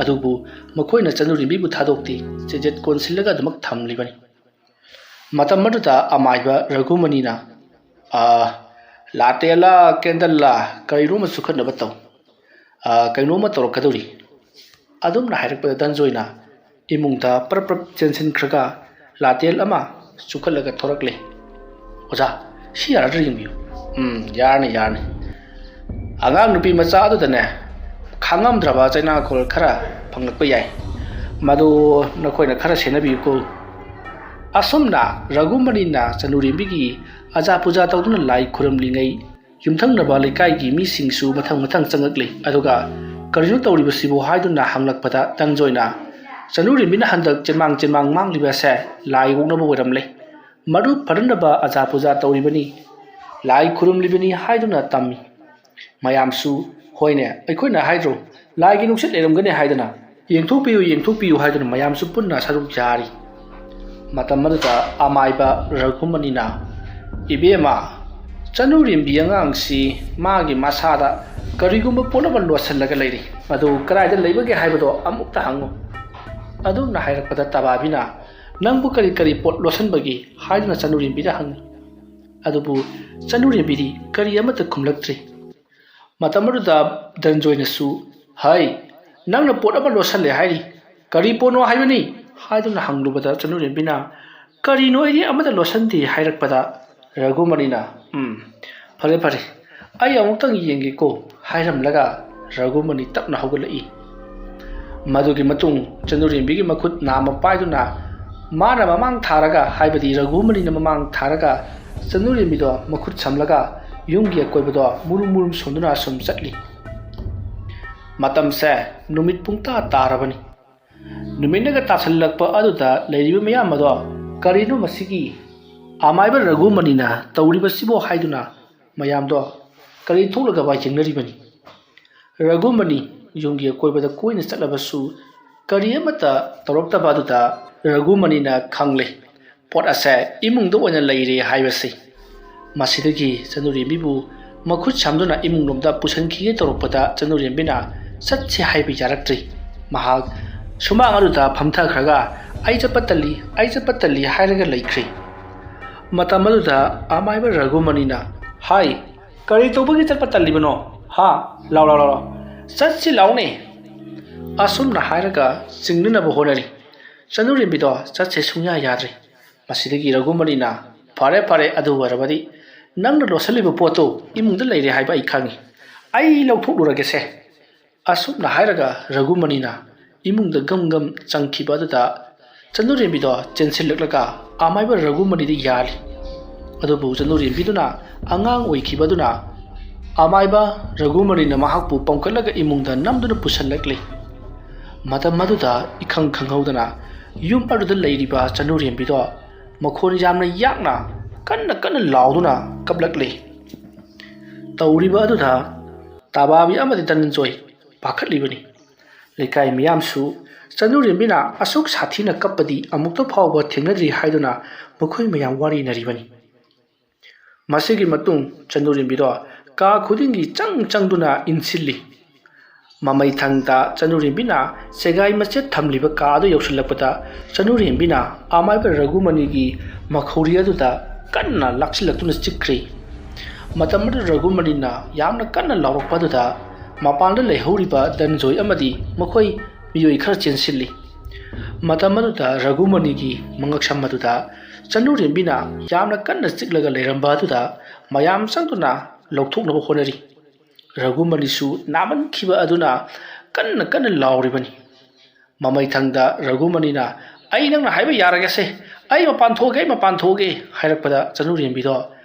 ꯑꯗꯨꯕꯨ ꯃꯈꯣꯏꯅ ꯆꯅꯨꯔꯦꯝꯕꯤꯕꯨ ꯊꯥꯗꯣꯛꯇꯦ, ꯆꯦꯖꯦꯠ ꯀꯣꯟꯁꯤꯜꯂꯒ ꯑꯗꯨꯃꯛ ꯊꯝꯂꯤꯕꯅꯤ꯫ ꯃꯇꯝ ꯑꯗꯨꯗ ꯑꯃꯥꯏꯕ ꯔꯘꯨꯃꯅꯤꯅ, "ꯑꯥ, ꯂꯥꯇꯦꯜꯂ ꯀꯦꯟꯗꯜꯂ ꯀꯔꯤꯅꯣꯃ ꯆꯨꯈꯠꯅꯕ ꯇꯧ꯫ ꯑꯥ, ꯀꯩꯅꯣꯝꯃ ꯇꯧꯔꯛꯀꯗꯧꯔꯤ," ꯑꯗꯨꯝꯅ ꯍꯥꯏꯔꯛꯄꯗ ꯙꯟꯖꯣꯏꯅ ꯏꯃꯨꯡꯗ ꯄ꯭ꯔꯞ ꯄ꯭ꯔꯞ ꯆꯦꯟꯁꯤꯟꯈ꯭ꯔꯒ ꯂꯥꯇꯦꯜ ꯑꯃ ꯆꯨꯈꯠꯂꯒ ꯊꯣꯔꯛꯂꯦ꯫ "ꯑꯣꯖꯥ, ꯁꯤ ꯌꯥꯔꯗ꯭ꯔꯥ ꯌꯦꯡꯕꯤꯌꯨ꯫" "ꯎꯝ, ꯌꯥꯔꯅꯤ, ꯌꯥꯔꯅꯤ꯫ ꯑꯉꯥꯡ ꯅꯨꯄꯤ ꯃꯆꯥ ꯑꯗꯨꯗꯅꯦ, ꯈꯥꯡꯉꯝꯗ꯭ꯔꯕ ꯆꯩꯅꯥꯈꯣꯜ ꯈꯔ ꯐꯪꯂꯛꯄ ꯌꯥꯏ꯫ ꯃꯗꯨ ꯅꯈꯣꯏꯅ ꯈꯔ ꯁꯦꯟꯅꯕꯤꯌꯨꯀꯣ꯫ ꯑꯁꯨꯝꯅ ꯔꯘꯨꯃꯅꯤꯅ ꯆꯅꯨꯔꯦꯝꯕꯤꯒꯤ ꯑꯖꯥ ꯄꯨꯖꯥ ꯇꯧꯗꯨꯅ ꯂꯥꯏ ꯈꯨꯔꯨꯝꯂꯤꯉꯩ, ꯌꯨꯝꯊꯪꯅꯕ ꯂꯩꯀꯥꯏꯒꯤ ꯃꯤꯁꯤꯡꯁꯨ ꯃꯊꯪ ꯃꯊꯪ ꯆꯪꯂꯛꯂꯤ꯫ ꯑꯗꯨꯒ ꯀꯔꯤꯅꯣ ꯇꯧꯔꯤꯕꯁꯤꯕꯨ ꯍꯥꯏꯗꯨꯅ ꯍꯪꯂꯛꯄꯗ, ꯙꯅꯟꯖꯣꯏꯅ, "ꯆꯅꯨꯔꯦꯝꯕꯤꯅ ꯍꯟꯗꯛ ꯆꯦꯟꯃꯥꯡ ꯆꯦꯟꯃꯥꯡ ꯃꯥꯡꯂꯤꯕ ꯑꯁꯦ ꯂꯥꯏ ꯑꯣꯛꯅꯕ ꯑꯣꯏꯔꯝꯂꯦ꯫ ꯃꯔꯨꯞ ꯐꯅꯅꯕ ꯑꯖꯥ ꯄꯨꯖꯥ ꯇꯧꯔꯤꯕꯅꯤ, ꯂꯥꯏ ꯈꯨꯔꯨꯝꯂꯤꯕꯅꯤ" ꯍꯥꯏꯗꯨꯅ ꯇꯝꯃꯤ꯫ ꯃꯌꯥꯝꯁꯨ, "ꯍꯣꯏꯅꯦ, ꯑꯩꯈꯣꯏꯅ ꯍꯥꯏꯗ꯭ꯔꯣ, ꯂꯥꯏꯒꯤ ꯅꯨꯡꯁꯤꯠ ꯂꯩꯔꯝꯒꯅꯤ ꯍꯥꯏꯗꯅ, ꯌꯦꯡꯊꯣꯛꯄꯤꯌꯨ, ꯌꯦꯡꯊꯣꯛꯄꯤꯌꯨ" ꯍꯥꯏꯗꯨꯅ ꯃꯌꯥꯝꯁꯨ ꯄꯨꯟꯅ ꯁꯔꯨꯛ ꯌꯥꯔꯤ꯫ ꯃꯇꯝ ꯑꯗꯨꯗ ꯑꯃꯥꯏꯕ ꯔꯘꯨꯃꯅꯤꯅ, "ꯏꯕꯦꯝꯃ, ꯆꯅꯨꯔꯦꯝꯕꯤ ꯑꯉꯥꯡꯁꯤ ꯃꯥꯒꯤ ꯃꯁꯥꯗ ꯀꯔꯤꯒꯨꯝꯕ ꯄꯣꯠ ꯑꯃ ꯂꯣꯠꯁꯤꯜꯂꯒ ꯂꯩꯔꯤ꯫ ꯑꯗꯨ ꯀꯗꯥꯏꯗ ꯂꯩꯕꯒꯦ ꯍꯥꯏꯕꯗꯣ ꯑꯃꯨꯛꯇ ꯍꯪꯉꯨ" ꯑꯗꯨꯝꯅ ꯍꯥꯏꯔꯛꯄꯗ, ꯇꯕꯥꯕꯤꯅ, "ꯅꯪꯕꯨ ꯀꯔꯤ ꯀꯔꯤ ꯄꯣꯠ ꯂꯣꯠꯁꯤꯟꯕꯒꯦ?" ꯍꯥꯏꯗꯨꯅ ꯆꯅꯨꯔꯦꯝꯕꯤꯗ ꯍꯪꯉꯤ꯫ ꯑꯗꯨꯕꯨ ꯆꯅꯨꯔꯦꯝꯕꯤꯗꯤ ꯀꯔꯤ ꯑꯃꯠꯇ ꯈꯨꯝꯂꯛꯇ꯭ꯔꯤ꯫ ꯃꯇꯝ ꯑꯗꯨꯗ ꯙꯅꯟꯖꯣꯏꯅꯁꯨ, "ꯍꯩ, ꯅꯪꯅ ꯄꯣꯠ ꯑꯃ ꯂꯣꯠꯁꯤꯜꯂꯦ ꯍꯥꯏꯔꯤ, ꯀꯔꯤ ꯄꯣꯠꯅꯣ ꯍꯥꯏꯕꯅꯤ?" ꯍꯥꯏꯗꯨꯅ ꯍꯪꯂꯨꯕꯗ, ꯆꯅꯨꯔꯦꯝꯕꯤꯅ, "ꯀꯔꯤꯅꯣ, ꯑꯩꯗꯤ ꯑꯃꯠꯇ ꯂꯣꯠꯁꯤꯟꯗꯦ" ꯍꯥꯏꯔꯛꯄꯗ, ꯔꯘꯨꯃꯅꯤꯅ, "ꯎꯝ, ꯐꯔꯦ ꯐꯔꯦ, ꯑꯩ ꯑꯃꯨꯛꯇꯪ ꯌꯦꯡꯒꯦꯀꯣ" ꯍꯥꯏꯔꯝꯂꯒ ꯔꯘꯨꯃꯅꯤ ꯇꯞꯅ ꯍꯧꯒꯠꯂꯛꯏ꯫ ꯃꯗꯨꯒꯤ ꯃꯇꯨꯡ ꯆꯅꯨꯔꯦꯝꯕꯤꯒꯤ ꯃꯈꯨꯠ ꯅꯥꯝꯃ ꯄꯥꯏꯗꯨꯅ, ꯃꯥꯅ ꯃꯃꯥꯡ ꯊꯥꯔꯒ, ꯍꯥꯏꯕꯗꯤ ꯔꯘꯨꯃꯅꯤꯅ ꯃꯃꯥꯡ ꯊꯥꯔꯒ, ꯆꯅꯨꯔꯦꯝꯕꯤꯗꯣ ꯃꯈꯨꯠ ꯁꯝꯂꯒ ꯌꯨꯝꯒꯤ ꯑꯀꯣꯏꯕꯗꯣ ꯃꯨꯔꯨꯝ ꯃꯨꯔꯨꯝ ꯁꯣꯟꯗꯨꯅ ꯑꯁꯨꯝ ꯆꯠꯂꯤ꯫ ꯃꯇꯝꯁꯦ ꯅꯨꯃꯤꯠ ꯄꯨꯡꯇꯥ ꯇꯥꯔꯕꯅꯤ꯫ ꯅꯨꯃꯤꯠꯅꯒ ꯇꯥꯁꯜꯂꯛꯄ ꯑꯗꯨꯗ ꯂꯩꯔꯤꯕ ꯃꯌꯥꯝ ꯑꯗꯣ, "ꯀꯔꯤꯅꯣ ꯃꯁꯤꯒꯤ ꯑꯃꯥꯏꯕ ꯔꯘꯨꯃꯅꯤꯅ ꯇꯧꯔꯤꯕꯁꯤꯕꯣ?" ꯍꯥꯏꯗꯨꯅ ꯃꯌꯥꯝꯗꯣ ꯀꯔꯤ ꯊꯣꯛꯂꯒꯕ ꯌꯦꯡꯅꯔꯤꯕꯅꯤ꯫ ꯔꯘꯨꯃꯅꯤ, ꯌꯨꯝꯒꯤ ꯑꯀꯣꯏꯕꯗ ꯀꯣꯏꯅ ꯆꯠꯂꯕꯁꯨ ꯀꯔꯤ ꯑꯃꯠꯇ ꯇꯧꯔꯛꯇꯕ ꯑꯗꯨꯗ ꯔꯘꯨꯃꯅꯤꯅ ꯈꯪꯂꯦ, ꯄꯣꯠ ꯑꯁꯦ ꯏꯃꯨꯡꯗ ꯑꯣꯏꯅ ꯂꯩꯔꯦ ꯍꯥꯏꯕꯁꯤ꯫ ꯃꯁꯤꯗꯒꯤ ꯆꯅꯨꯔꯦꯝꯕꯤꯕꯨ ꯃꯈꯨꯠ ꯁꯝꯗꯨꯅ ꯏꯃꯨꯡꯂꯣꯝꯗ ꯄꯨꯁꯤꯟꯈꯤꯒꯦ ꯇꯧꯔꯛꯄꯗ ꯆꯅꯨꯔꯦꯝꯕꯤꯅ ꯆꯠꯁꯦ ꯍꯥꯏꯕ ꯌꯥꯔꯛꯇ꯭ꯔꯤ꯫ ꯃꯍꯥꯛ ꯁꯨꯃꯥꯡ ꯑꯗꯨꯗ ꯐꯝꯊꯈ꯭ꯔꯒ "ꯑꯩ ꯆꯠꯄ ꯇꯜꯂꯤ, ꯑꯩ ꯆꯠꯄ ꯇꯜꯂꯤ" ꯍꯥꯏꯔꯒ ꯂꯩꯈ꯭ꯔꯦ꯫ ꯃꯇꯝ ꯑꯗꯨꯗ ꯑꯃꯥꯏꯕ ꯔꯘꯨꯃꯅꯤꯅ, "ꯍꯥꯏ, ꯀꯔꯤ ꯇꯧꯕꯒꯤ ꯆꯠꯄ ꯇꯜꯂꯤꯕꯅꯣ? ꯍꯥ? ꯂꯥꯎ, ꯂꯥꯎ, ꯂꯥꯎ, ꯂꯥꯎ꯫ ꯆꯠꯁꯤ ꯂꯥꯎꯅꯦ!" ꯑꯁꯨꯝꯅ ꯍꯥꯏꯔꯒ ꯆꯤꯡꯅꯅꯕ ꯍꯣꯠꯅꯔꯤ꯫ ꯆꯅꯨꯔꯦꯝꯕꯤꯗꯣ ꯆꯠꯁꯦ ꯁꯨꯡꯌꯥ ꯌꯥꯗ꯭ꯔꯤ꯫ ꯃꯁꯤꯗꯒꯤ ꯔꯘꯨꯃꯅꯤꯅ, "ꯐꯔꯦ, ꯐꯔꯦ, ꯑꯗꯨ ꯑꯣꯏꯔꯕꯗꯤ ꯅꯪꯅ ꯂꯣꯠꯁꯤꯜꯂꯤꯕ ꯄꯣꯠꯇꯨ ꯏꯃꯨꯡꯗ ꯂꯩꯔꯦ ꯍꯥꯏꯕ ꯑꯩ ꯈꯪꯉꯤ꯫ ꯑꯩ ꯂꯧꯊꯣꯛꯂꯨꯔꯒꯦꯁꯦ꯫" ꯑꯁꯨꯝꯅ ꯍꯥꯏꯔꯒ ꯔꯘꯨꯃꯅꯤꯅ ꯏꯃꯨꯡꯗ ꯒꯝ ꯒꯝ ꯆꯪꯈꯤꯕ ꯑꯗꯨꯗ ꯆꯅꯨꯔꯦꯝꯕꯤꯗꯣ ꯆꯦꯟꯁꯤꯜꯂꯛꯂꯒ ꯑꯃꯥꯏꯕ ꯔꯘꯨꯃꯅꯤꯗ ꯌꯥꯜꯂꯤ꯫ ꯑꯗꯨꯕꯨ ꯆꯅꯨꯔꯦꯝꯕꯤꯗꯨꯅ ꯑꯉꯥꯡ ꯑꯣꯏꯈꯤꯕ ꯑꯗꯨꯅ ꯑꯃꯥꯏꯕ ꯔꯘꯨꯃꯅꯤꯅ ꯃꯍꯥꯛꯄꯨ ꯄꯝꯈꯠꯂꯒ ꯏꯃꯨꯡꯗ ꯅꯝꯗꯨꯅ ꯄꯨꯁꯤꯜꯂꯛꯂꯤ꯫ ꯃꯇꯝ ꯑꯗꯨꯗ ꯏꯈꯪ ꯈꯪꯍꯧꯗꯅ ꯌꯨꯝ ꯑꯗꯨꯗ ꯂꯩꯔꯤꯕ ꯆꯅꯨꯔꯦꯝꯕꯤꯗꯣ ꯃꯈꯣꯟ ꯌꯥꯝꯅ ꯌꯥꯛꯅ ꯀꯟꯅ ꯀꯟꯅ ꯂꯥꯎꯗꯨꯅ ꯀꯞꯂꯛꯂꯤ꯫ ꯇꯧꯔꯤꯕ ꯑꯗꯨꯗ ꯇꯥꯕꯥꯕꯤ ꯑꯃꯗꯤ ꯙꯅꯟꯖꯣꯏ ꯄꯥꯈꯠꯂꯤꯕꯅꯤ꯫ ꯂꯩꯀꯥꯏ ꯃꯤꯌꯥꯝꯁꯨ ꯆꯅꯨꯔꯦꯝꯕꯤꯅ ꯑꯁꯨꯛ ꯁꯥꯊꯤꯅ ꯀꯞꯄꯗꯤ ꯑꯃꯨꯛꯇ ꯐꯥꯎꯕ ꯊꯦꯡꯅꯗ꯭ꯔꯤ ꯍꯥꯏꯗꯨꯅ ꯃꯈꯣꯏ ꯃꯌꯥꯝ ꯋꯥꯔꯤꯅꯔꯤꯕꯅꯤ꯫ ꯃꯁꯤꯒꯤ ꯃꯇꯨꯡ ꯆꯅꯨꯔꯦꯝꯕꯤꯗꯣ ꯀꯥ ꯈꯨꯗꯤꯡꯒꯤ ꯆꯪ ꯆꯪꯗꯨꯅ ꯏꯟꯁꯤꯜꯂꯤ꯫ ꯃꯃꯩ ꯊꯪꯗ ꯆꯅꯨꯔꯦꯝꯕꯤꯅ ꯆꯦꯒꯥꯏ ꯃꯆꯦꯠ ꯊꯝꯂꯤꯕ ꯀꯥ ꯑꯗꯨ ꯌꯧꯁꯤꯜꯂꯛꯄꯗ ꯆꯅꯨꯔꯦꯝꯕꯤꯅ ꯑꯃꯥꯏꯕ ꯔꯘꯨꯃꯅꯤꯒꯤ ꯃꯈꯧꯔꯤ ꯑꯗꯨꯗ ꯀꯟꯅ ꯂꯥꯛꯁꯤꯜꯂꯛꯇꯨꯅ ꯆꯤꯛꯈ꯭ꯔꯤ꯫ ꯃꯇꯝ ꯑꯗꯨꯗ ꯔꯘꯨꯃꯅꯤꯅ ꯌꯥꯝꯅ ꯀꯟꯅ ꯂꯥꯎꯔꯛꯄ ꯑꯗꯨꯗ ꯃꯄꯥꯟꯗ ꯂꯩꯍꯧꯔꯤꯕ ꯙꯅꯟꯖꯣꯏ ꯑꯃꯗꯤ ꯃꯈꯣꯏ ꯃꯤꯑꯣꯏ ꯈꯔ ꯆꯦꯟꯁꯤꯜꯂꯤ꯫ ꯃꯇꯝ ꯑꯗꯨꯗ ꯔꯘꯨꯃꯅꯤꯒꯤ ꯃꯉꯛꯁꯝ ꯑꯗꯨꯗ ꯆꯅꯨꯔꯦꯝꯕꯤꯅ ꯌꯥꯝꯅ ꯀꯟꯅ ꯆꯤꯛꯂꯒ ꯂꯩꯔꯝꯕ ꯑꯗꯨꯗ ꯃꯌꯥꯝ ꯆꯪꯗꯨꯅ ꯂꯧꯊꯣꯛꯅꯕ ꯍꯣꯠꯅꯔꯤ꯫ ꯔꯘꯨꯃꯅꯤꯁꯨ ꯅꯥꯃꯟꯈꯤꯕ ꯑꯗꯨꯅ ꯀꯟꯅ ꯀꯟꯅ ꯂꯥꯎꯔꯤꯕꯅꯤ꯫ ꯃꯃꯩ ꯊꯪꯗ ꯔꯘꯨꯃꯅꯤꯅ, "ꯑꯩ ꯅꯪꯅ ꯍꯥꯏꯕ ꯌꯥꯔꯒꯦꯁꯦ, ꯑꯩ ꯃꯄꯥꯟ ꯊꯣꯛꯑꯒꯦ, ꯑꯩ ꯃꯄꯥꯟ ꯊꯣꯛꯑꯒꯦ" ꯍꯥꯏꯔꯛꯄꯗ ꯆꯅꯨꯔꯦꯝꯕꯤꯗꯣ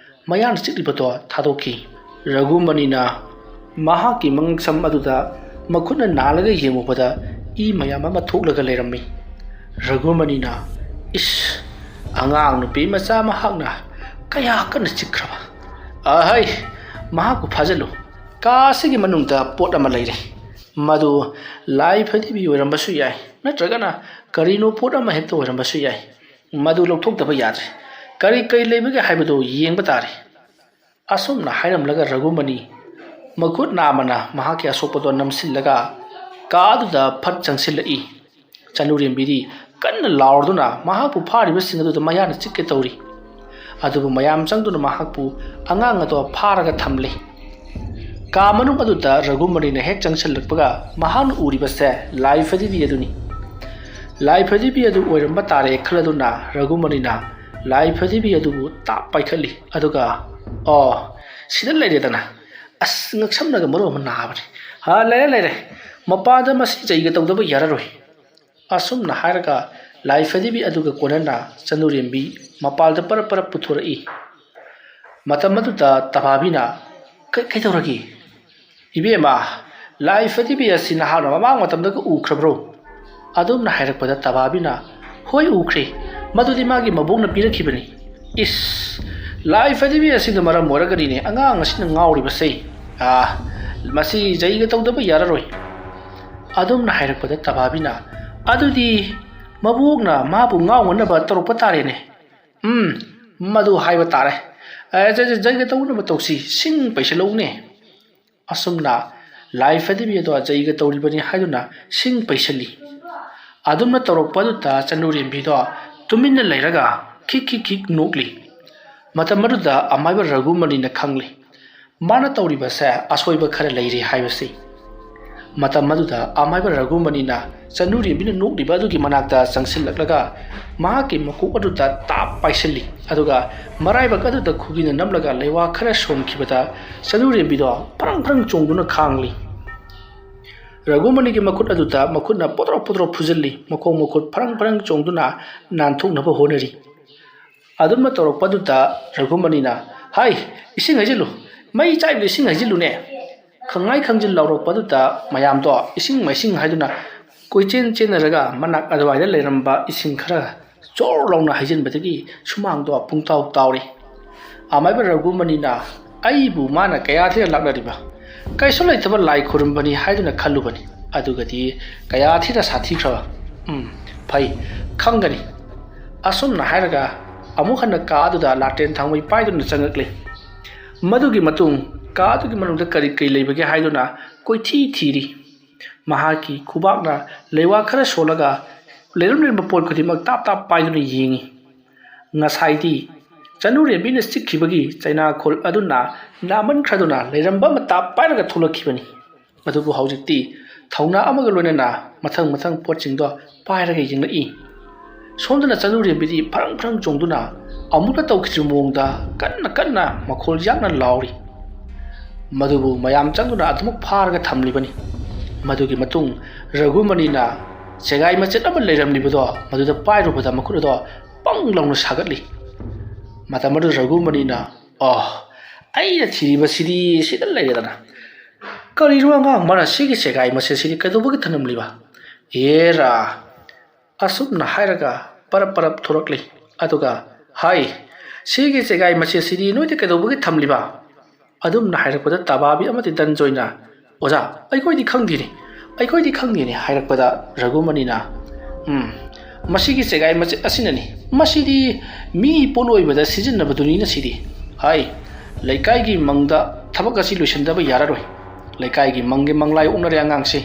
ꯃꯌꯥꯅ ꯆꯤꯛꯂꯤꯕꯗꯣ ꯊꯥꯗꯣꯛꯈꯤ꯫ ꯔꯘꯨꯃꯅꯤꯅ ꯃꯍꯥꯛꯀꯤ ꯃꯉꯛꯁꯝ ꯑꯗꯨꯗ ꯃꯈꯨꯠꯅ ꯅꯥꯜꯂꯒ ꯌꯦꯡꯉꯨꯕꯗ ꯏ ꯃꯌꯥꯝ ꯑꯃ ꯊꯣꯛꯂꯒ ꯂꯩꯔꯝꯃꯤ꯫ ꯔꯘꯨꯃꯅꯤꯅ, "ꯏꯁ, ꯑꯉꯥꯡ ꯅꯨꯄꯤ ꯃꯆꯥ ꯃꯍꯥꯛꯅ ꯀꯌꯥ ꯀꯟꯅ ꯆꯤꯛꯈ꯭ꯔꯕ? ꯑꯍꯩ, ꯃꯍꯥꯛꯄꯨ ꯐꯥꯖꯤꯜꯂꯨ꯫ ꯀꯥ ꯑꯁꯤꯒꯤ ꯃꯅꯨꯡꯗ ꯄꯣꯠ ꯑꯃ ꯂꯩꯔꯦ꯫ ꯃꯗꯨ ꯂꯥꯏ ꯐꯗꯤꯕꯤ ꯑꯣꯏꯔꯝꯕꯁꯨ ꯌꯥꯏ, ꯅꯠꯇ꯭ꯔꯒꯅ ꯀꯔꯤꯅꯣ ꯄꯣꯠ ꯑꯃ ꯍꯦꯛꯇ ꯑꯣꯏꯔꯝꯕꯁꯨ ꯌꯥꯏ꯫ ꯃꯗꯨ ꯂꯧꯊꯣꯛꯇꯕ ꯌꯥꯗ꯭ꯔꯦ꯫ ꯀꯔꯤ ꯀꯔꯤ ꯂꯩꯕꯒꯦ ꯍꯥꯏꯕꯗꯨ ꯌꯦꯡꯕ ꯇꯥꯔꯦ꯫ ꯑꯁꯨꯝꯅ ꯍꯥꯏꯔꯝꯂꯒ ꯔꯘꯨꯃꯅꯤ ꯃꯈꯨꯠ ꯅꯥꯝꯃꯅ ꯃꯍꯥꯛꯀꯤ ꯑꯁꯣꯛꯄꯗꯣ ꯅꯝꯁꯤꯜꯂꯒ ꯀꯥꯗꯨꯗ ꯐꯠ ꯆꯪꯁꯤꯜꯂꯛꯏ꯫ ꯆꯅꯨꯔꯦꯝꯕꯤꯗꯤ ꯀꯟꯅ ꯂꯥꯎꯔꯗꯨꯅ ꯃꯍꯥꯛꯄꯨ ꯐꯥꯔꯤꯕꯁꯤꯡ ꯑꯗꯨꯗ ꯃꯌꯥꯅ ꯆꯤꯛꯀꯦ ꯇꯧꯔꯤ꯫ ꯑꯗꯨꯕꯨ ꯃꯌꯥꯝ ꯆꯪꯗꯨꯅ ꯃꯍꯥꯛꯄꯨ ꯑꯉꯥꯡ ꯑꯗꯣ ꯐꯥꯔꯒ ꯊꯝꯂꯦ꯫ ꯀꯥ ꯃꯅꯨꯡ ꯑꯗꯨꯗ ꯔꯘꯨꯃꯅꯤꯅ ꯍꯦꯛ ꯆꯪꯁꯤꯜꯂꯛꯄꯒ ꯃꯍꯥꯛꯅ ꯎꯔꯤꯕꯁꯦ ꯂꯥꯏ ꯐꯗꯤꯕꯤ ꯑꯗꯨꯅꯤ꯫ ꯂꯥꯏ ꯐꯗꯤꯕꯤ ꯑꯗꯨ ꯑꯣꯏꯔꯝꯕ ꯇꯥꯔꯦ ꯈꯜꯂꯗꯨꯅ ꯔꯘꯨꯃꯅꯤꯅ ꯂꯥꯏ ꯐꯗꯤꯕꯤ ꯑꯗꯨꯕꯨ ꯇꯥꯞ ꯄꯥꯏꯈꯠꯂꯤ꯫ ꯑꯗꯨꯒ, "ꯑꯣ, ꯁꯤꯗ ꯂꯩꯔꯦꯗꯅ꯫ ꯑꯁ, ꯉꯛꯁꯝꯅꯒ ꯃꯔꯣꯟ ꯑꯃ ꯅꯥꯕꯅꯤ꯫ ꯍꯥ, ꯂꯩꯔꯦ, ꯂꯩꯔꯦ꯫ ꯃꯄꯥꯗ ꯃꯁꯤ ꯖꯩꯒ ꯇꯧꯗꯕ ꯌꯥꯔꯔꯣꯏ"꯫ ꯑꯁꯨꯝꯅ ꯍꯥꯏꯔꯒ ꯂꯥꯏ ꯐꯗꯤꯕꯤ ꯑꯗꯨꯒ ꯀꯣꯟꯅꯅ ꯆꯅꯨꯔꯦꯝꯕꯤ ꯃꯄꯥꯜꯗ ꯄꯔꯞ ꯄꯔꯞ ꯄꯨꯊꯣꯔꯛꯏ꯫ ꯃꯇꯝ ꯑꯗꯨꯗ ꯇꯕꯥꯕꯤꯅ, "ꯀꯩ-, ꯀꯩꯗꯧꯔꯒꯦ? ꯏꯕꯦꯝꯃ, ꯂꯥꯏ ꯐꯗꯤꯕꯤ ꯑꯁꯤ ꯅꯍꯥꯛꯅ ꯃꯃꯥꯡ ꯃꯇꯝꯗꯒ ꯎꯈ꯭ꯔꯕ꯭ꯔꯣ?" ꯑꯗꯨꯝꯅ ꯍꯥꯏꯔꯛꯄꯗ ꯇꯕꯥꯕꯤꯅ, "ꯍꯣꯏ, ꯎꯈ꯭ꯔꯦ꯫ ꯃꯗꯨꯗꯤ ꯃꯥꯒꯤ ꯃꯕꯣꯛꯅ ꯄꯤꯔꯛꯈꯤꯕꯅꯤ"꯫ "ꯏꯁ, ꯂꯥꯏ ꯐꯗꯤꯕꯤ ꯑꯁꯤꯅ ꯃꯔꯝ ꯑꯣꯏꯔꯒꯅꯤꯅꯦ ꯑꯉꯥꯡ ꯑꯁꯤꯅ ꯉꯥꯎꯔꯤꯕꯁꯦ꯫ ꯑꯥ, ꯃꯁꯤ ꯖꯩꯒ ꯇꯧꯗꯕ ꯌꯥꯔꯔꯣꯏ"꯫ ꯑꯗꯨꯝꯅ ꯍꯥꯏꯔꯛꯄꯗ ꯇꯕꯥꯕꯤꯅ, "ꯑꯗꯨꯗꯤ ꯃꯕꯣꯛꯅ ꯃꯥꯕꯨ ꯉꯥꯎꯅꯅꯕ ꯇꯧꯔꯛꯄ ꯇꯥꯔꯦꯅꯦ"꯫ "ꯎꯝ, ꯃꯗꯨ ꯍꯥꯏꯕ ꯇꯥꯔꯦ꯫ ꯑꯦ, ꯖꯩ-, ꯖꯩ-, ꯖꯩꯒ ꯇꯧꯅꯕ ꯇꯧꯁꯤ, ꯁꯤꯡ ꯄꯩꯁꯤꯜꯂꯛꯎꯅꯦ"꯫ ꯑꯁꯨꯝꯅ ꯂꯥꯏ ꯐꯗꯤꯕꯤ ꯑꯗꯣ ꯖꯩꯒ ꯇꯧꯔꯤꯕꯅꯤ ꯍꯥꯏꯗꯨꯅ ꯁꯤꯡ ꯄꯩꯁꯤꯜꯂꯤ꯫ ꯑꯗꯨꯝꯅ ꯇꯧꯔꯛꯄ ꯑꯗꯨꯗ ꯆꯅꯨꯔꯦꯝꯕꯤꯗꯣ ꯇꯨꯃꯤꯟꯅ ꯂꯩꯔꯒ ꯈꯤꯛ ꯈꯤꯛ ꯈꯤꯛ ꯅꯣꯛꯂꯤ꯫ ꯃꯇꯝ ꯑꯗꯨꯗ ꯑꯃꯥꯏꯕ ꯔꯘꯨꯃꯅꯤꯅ ꯈꯪꯂꯤ꯫ ꯃꯥꯅ ꯇꯧꯔꯤꯕꯁꯦ ꯑꯁꯣꯏꯕ ꯈꯔ ꯂꯩꯔꯤ ꯍꯥꯏꯕꯁꯤ꯫ ꯃꯇꯝ ꯑꯗꯨꯗ ꯑꯃꯥꯏꯕ ꯔꯘꯨꯃꯅꯤꯅ ꯆꯅꯨꯔꯦꯝꯕꯤꯅ ꯅꯣꯛꯂꯤꯕ ꯑꯗꯨꯒꯤ ꯃꯅꯥꯛꯇ ꯆꯪꯁꯤꯜꯂꯛꯂꯒ ꯃꯍꯥꯛꯀꯤ ꯃꯀꯣꯛ ꯑꯗꯨꯗ ꯇꯥꯞ ꯄꯥꯏꯁꯤꯜꯂꯤ꯫ ꯑꯗꯨꯒ ꯃꯔꯥꯏꯕꯛ ꯑꯗꯨꯗ ꯈꯨꯕꯤꯅ ꯅꯝꯂꯒ ꯂꯩꯋꯥ ꯈꯔ ꯁꯣꯝꯈꯤꯕꯗ ꯆꯅꯨꯔꯦꯝꯕꯤꯗꯣ ꯐ꯭ꯔꯪ ꯐ꯭ꯔꯪ ꯆꯣꯡꯗꯨꯅ ꯈꯥꯡꯂꯤ꯫ ꯔꯘꯨꯃꯅꯤꯒꯤ ꯃꯈꯨꯠ ꯑꯗꯨꯗ ꯃꯈꯨꯠꯅ ꯄꯣꯗ꯭ꯔꯣ ꯄꯣꯗ꯭ꯔꯣ ꯐꯨꯖꯤꯜꯂꯤ꯫ ꯃꯈꯣꯡ ꯃꯈꯨꯠ ꯐ꯭ꯔꯪ ꯐ꯭ꯔꯪ ꯆꯣꯡꯗꯨꯅ ꯅꯥꯟꯊꯣꯛꯅꯕ ꯍꯣꯠꯅꯔꯤ꯫ ꯑꯗꯨꯝꯅ ꯇꯧꯔꯛꯄꯗꯨꯗ ꯔꯘꯨꯃꯅꯤꯅ, "ꯍꯥꯏ, ꯏꯁꯤꯡ ꯍꯩꯖꯤꯜꯂꯨ, ꯃꯩ ꯆꯥꯛꯏꯕꯗ ꯏꯁꯤꯡ ꯍꯩꯖꯤꯜꯂꯨꯅꯦ!" ꯈꯪꯉꯥꯏ ꯈꯪꯖꯤꯜ ꯂꯥꯎꯔꯛꯄꯗꯨꯗ ꯃꯌꯥꯝꯗꯣ ꯏꯁꯤꯡ ꯃꯥꯏꯁꯤꯡ ꯍꯥꯏꯗꯨꯅ ꯀꯣꯏꯆꯦꯟ ꯆꯦꯟꯅꯔꯒ ꯃꯅꯥꯛ ꯑꯗꯨꯋꯥꯏꯗ ꯂꯩꯔꯝꯕ ꯏꯁꯤꯡ ꯈꯔ ꯆꯣꯔ ꯂꯥꯎꯅ ꯍꯩꯖꯤꯟꯕꯗꯒꯤ ꯁꯨꯃꯥꯡꯗꯣ ꯄꯨꯡꯇꯥꯎ ꯇꯥꯎꯔꯤ꯫ ꯑꯃꯥꯏꯕ ꯔꯘꯨꯃꯅꯤꯅ, "ꯑꯩꯕꯨ ꯃꯥꯅ ꯀꯌꯥ ꯊꯤꯅ ꯂꯥꯛꯅꯔꯤꯕ? ꯀꯩꯁꯨ ꯂꯩꯇꯕ ꯂꯥꯏ ꯈꯨꯔꯨꯝꯕꯅꯤ ꯍꯥꯏꯗꯨꯅ ꯈꯜꯂꯨꯕꯅꯤ꯫ ꯑꯗꯨꯒꯗꯤ ꯀꯌꯥ ꯊꯤꯅ ꯁꯥꯊꯤꯈ꯭ꯔꯕ꯫ ꯎꯝ, ꯐꯩ, ꯈꯪꯒꯅꯤ꯫ ꯑꯁꯨꯝꯅ ꯍꯥꯏꯔꯒ ꯑꯃꯨꯛ ꯍꯟꯅ ꯀꯥ ꯑꯗꯨꯗ ꯂꯥꯇꯦꯟ ꯊꯥꯎꯃꯩ ꯄꯥꯏꯗꯨꯅ ꯆꯪꯂꯛꯂꯤ꯫ ꯃꯗꯨꯒꯤ ꯃꯇꯨꯡ ꯀꯥ ꯑꯗꯨꯒꯤ ꯃꯅꯨꯡꯗ ꯀꯔꯤ ꯀꯔꯤ ꯂꯩꯕꯒꯦ ꯍꯥꯏꯗꯨꯅ ꯀꯣꯏꯊꯤ ꯊꯤꯔꯤ꯫ ꯃꯍꯥꯛꯀꯤ ꯈꯨꯕꯥꯛꯅ ꯂꯩꯋꯥ ꯈꯔ ꯁꯣꯜꯂꯒ ꯂꯩꯔꯝ ꯂꯩꯔꯝꯕ ꯄꯣꯠ ꯈꯨꯗꯤꯡꯃꯛ ꯇꯥꯞ ꯇꯥꯞ ꯄꯥꯏꯗꯨꯅ ꯌꯦꯡꯉꯤ꯫ ꯉꯁꯥꯏꯗꯤ ꯆꯅꯨꯔꯦꯝꯕꯤꯅ ꯆꯤꯛꯈꯤꯕꯒꯤ ꯆꯩꯅꯥꯈꯣꯜ ꯑꯗꯨꯅ ꯅꯥꯃꯟꯈ꯭ꯔꯗꯨꯅ ꯂꯩꯔꯝꯕ ꯑꯃ ꯇꯥꯞ ꯄꯥꯏꯔꯒ ꯊꯣꯛꯂꯛꯈꯤꯕꯅꯤ꯫ ꯑꯗꯨꯕꯨ ꯍꯧꯖꯤꯛꯇꯤ ꯊꯧꯅꯥ ꯑꯃꯒ ꯂꯣꯏꯅꯅ ꯃꯊꯪ ꯃꯊꯪ ꯄꯣꯠꯁꯤꯡꯗꯣ ꯄꯥꯏꯔꯒ ꯌꯦꯡꯂꯛꯏ꯫ ꯁꯣꯝꯗꯅ ꯆꯅꯨꯔꯦꯝꯕꯤꯗꯤ ꯐ꯭ꯔꯪ ꯐ꯭ꯔꯪ ꯆꯣꯡꯗꯨꯅ ꯑꯃꯨꯛꯇ ꯇꯧꯈꯤꯗ꯭ꯔꯤꯕ ꯃꯑꯣꯡꯗ ꯀꯟꯅ ꯀꯟꯅ ꯃꯈꯣꯜ ꯌꯥꯛꯅ ꯂꯥꯎꯔꯤ꯫ ꯃꯗꯨꯕꯨ ꯃꯌꯥꯝ ꯆꯪꯗꯨꯅ ꯑꯗꯨꯃꯛ ꯐꯥꯔꯒ ꯊꯝꯂꯤꯕꯅꯤ꯫ ꯃꯗꯨꯒꯤ ꯃꯇꯨꯡ ꯔꯘꯨꯃꯅꯤꯅ ꯆꯦꯒꯥꯏ ꯃꯆꯦꯠ ꯑꯃ ꯂꯩꯔꯝꯂꯤꯕꯗꯣ ꯃꯗꯨꯗ ꯄꯥꯏꯔꯨꯕꯗ ꯃꯈꯨꯠ ꯑꯗꯣ ꯄꯪ ꯂꯥꯎꯅ ꯁꯥꯒꯠꯂꯤ꯫ ꯃꯇꯝ ꯑꯗꯨꯗ ꯔꯘꯨꯃꯅꯤꯅ, "ꯑꯣ, ꯑꯩꯅ ꯊꯤꯔꯤꯕꯁꯤꯗꯤ ꯁꯤꯗ ꯂꯩꯔꯦꯗꯅ꯫ ꯀꯔꯤꯅꯣ ꯑꯉꯥꯡ ꯃꯥꯅ ꯁꯤꯒꯤ ꯆꯦꯒꯥꯏ ꯃꯆꯦꯠꯁꯤꯗꯤ ꯀꯩꯗꯧꯕꯒꯤ ꯊꯅꯝꯂꯤꯕ? ꯑꯦꯔꯥ!" ꯑꯁꯨꯝꯅ ꯍꯥꯏꯔꯒ ꯄꯔꯞ ꯄꯔꯞ ꯊꯣꯔꯛꯂꯤ꯫ ꯑꯗꯨꯒ, "ꯍꯥꯏ, ꯁꯤꯒꯤ ꯆꯦꯒꯥꯏ ꯃꯆꯦꯠꯁꯤꯗꯤ ꯅꯣꯏꯗꯤ ꯀꯩꯗꯧꯕꯒꯤ ꯊꯝꯂꯤꯕ?" ꯑꯗꯨꯝꯅ ꯍꯥꯏꯔꯛꯄꯗ ꯇꯕꯥꯕꯤ ꯑꯃꯗꯤ ꯗꯟꯖꯣꯏꯅ, "ꯑꯣꯖꯥ, ꯑꯩꯈꯣꯏꯗꯤ ꯈꯪꯗꯦꯅꯦ, ꯑꯩꯈꯣꯏꯗꯤ ꯈꯪꯗꯦꯅꯦ" ꯍꯥꯏꯔꯛꯄꯗ ꯔꯘꯨꯃꯅꯤꯅ, "ꯎꯝ, ꯃꯁꯤꯒꯤ ꯆꯦꯒꯥꯏ ꯃꯆꯦꯠ ꯑꯁꯤꯅꯅꯤ꯫ ꯃꯁꯤꯗꯤ ꯃꯤ ꯄꯣꯠ ꯑꯣꯏꯕꯗ ꯁꯤꯖꯤꯟꯅꯕꯗꯨꯅꯤꯅ ꯁꯤꯗꯤ꯫ ꯍꯥꯏ, ꯂꯩꯀꯥꯏꯒꯤ ꯃꯪꯗ ꯊꯕꯛ ꯑꯁꯤ ꯂꯣꯏꯁꯤꯟꯗꯕ ꯌꯥꯔꯔꯣꯏ꯫ ꯂꯩꯀꯥꯏꯒꯤ ꯃꯪꯒꯤ ꯃꯪꯂꯥꯏ ꯑꯣꯛꯅꯔꯦ ꯑꯉꯥꯡꯁꯤ꯫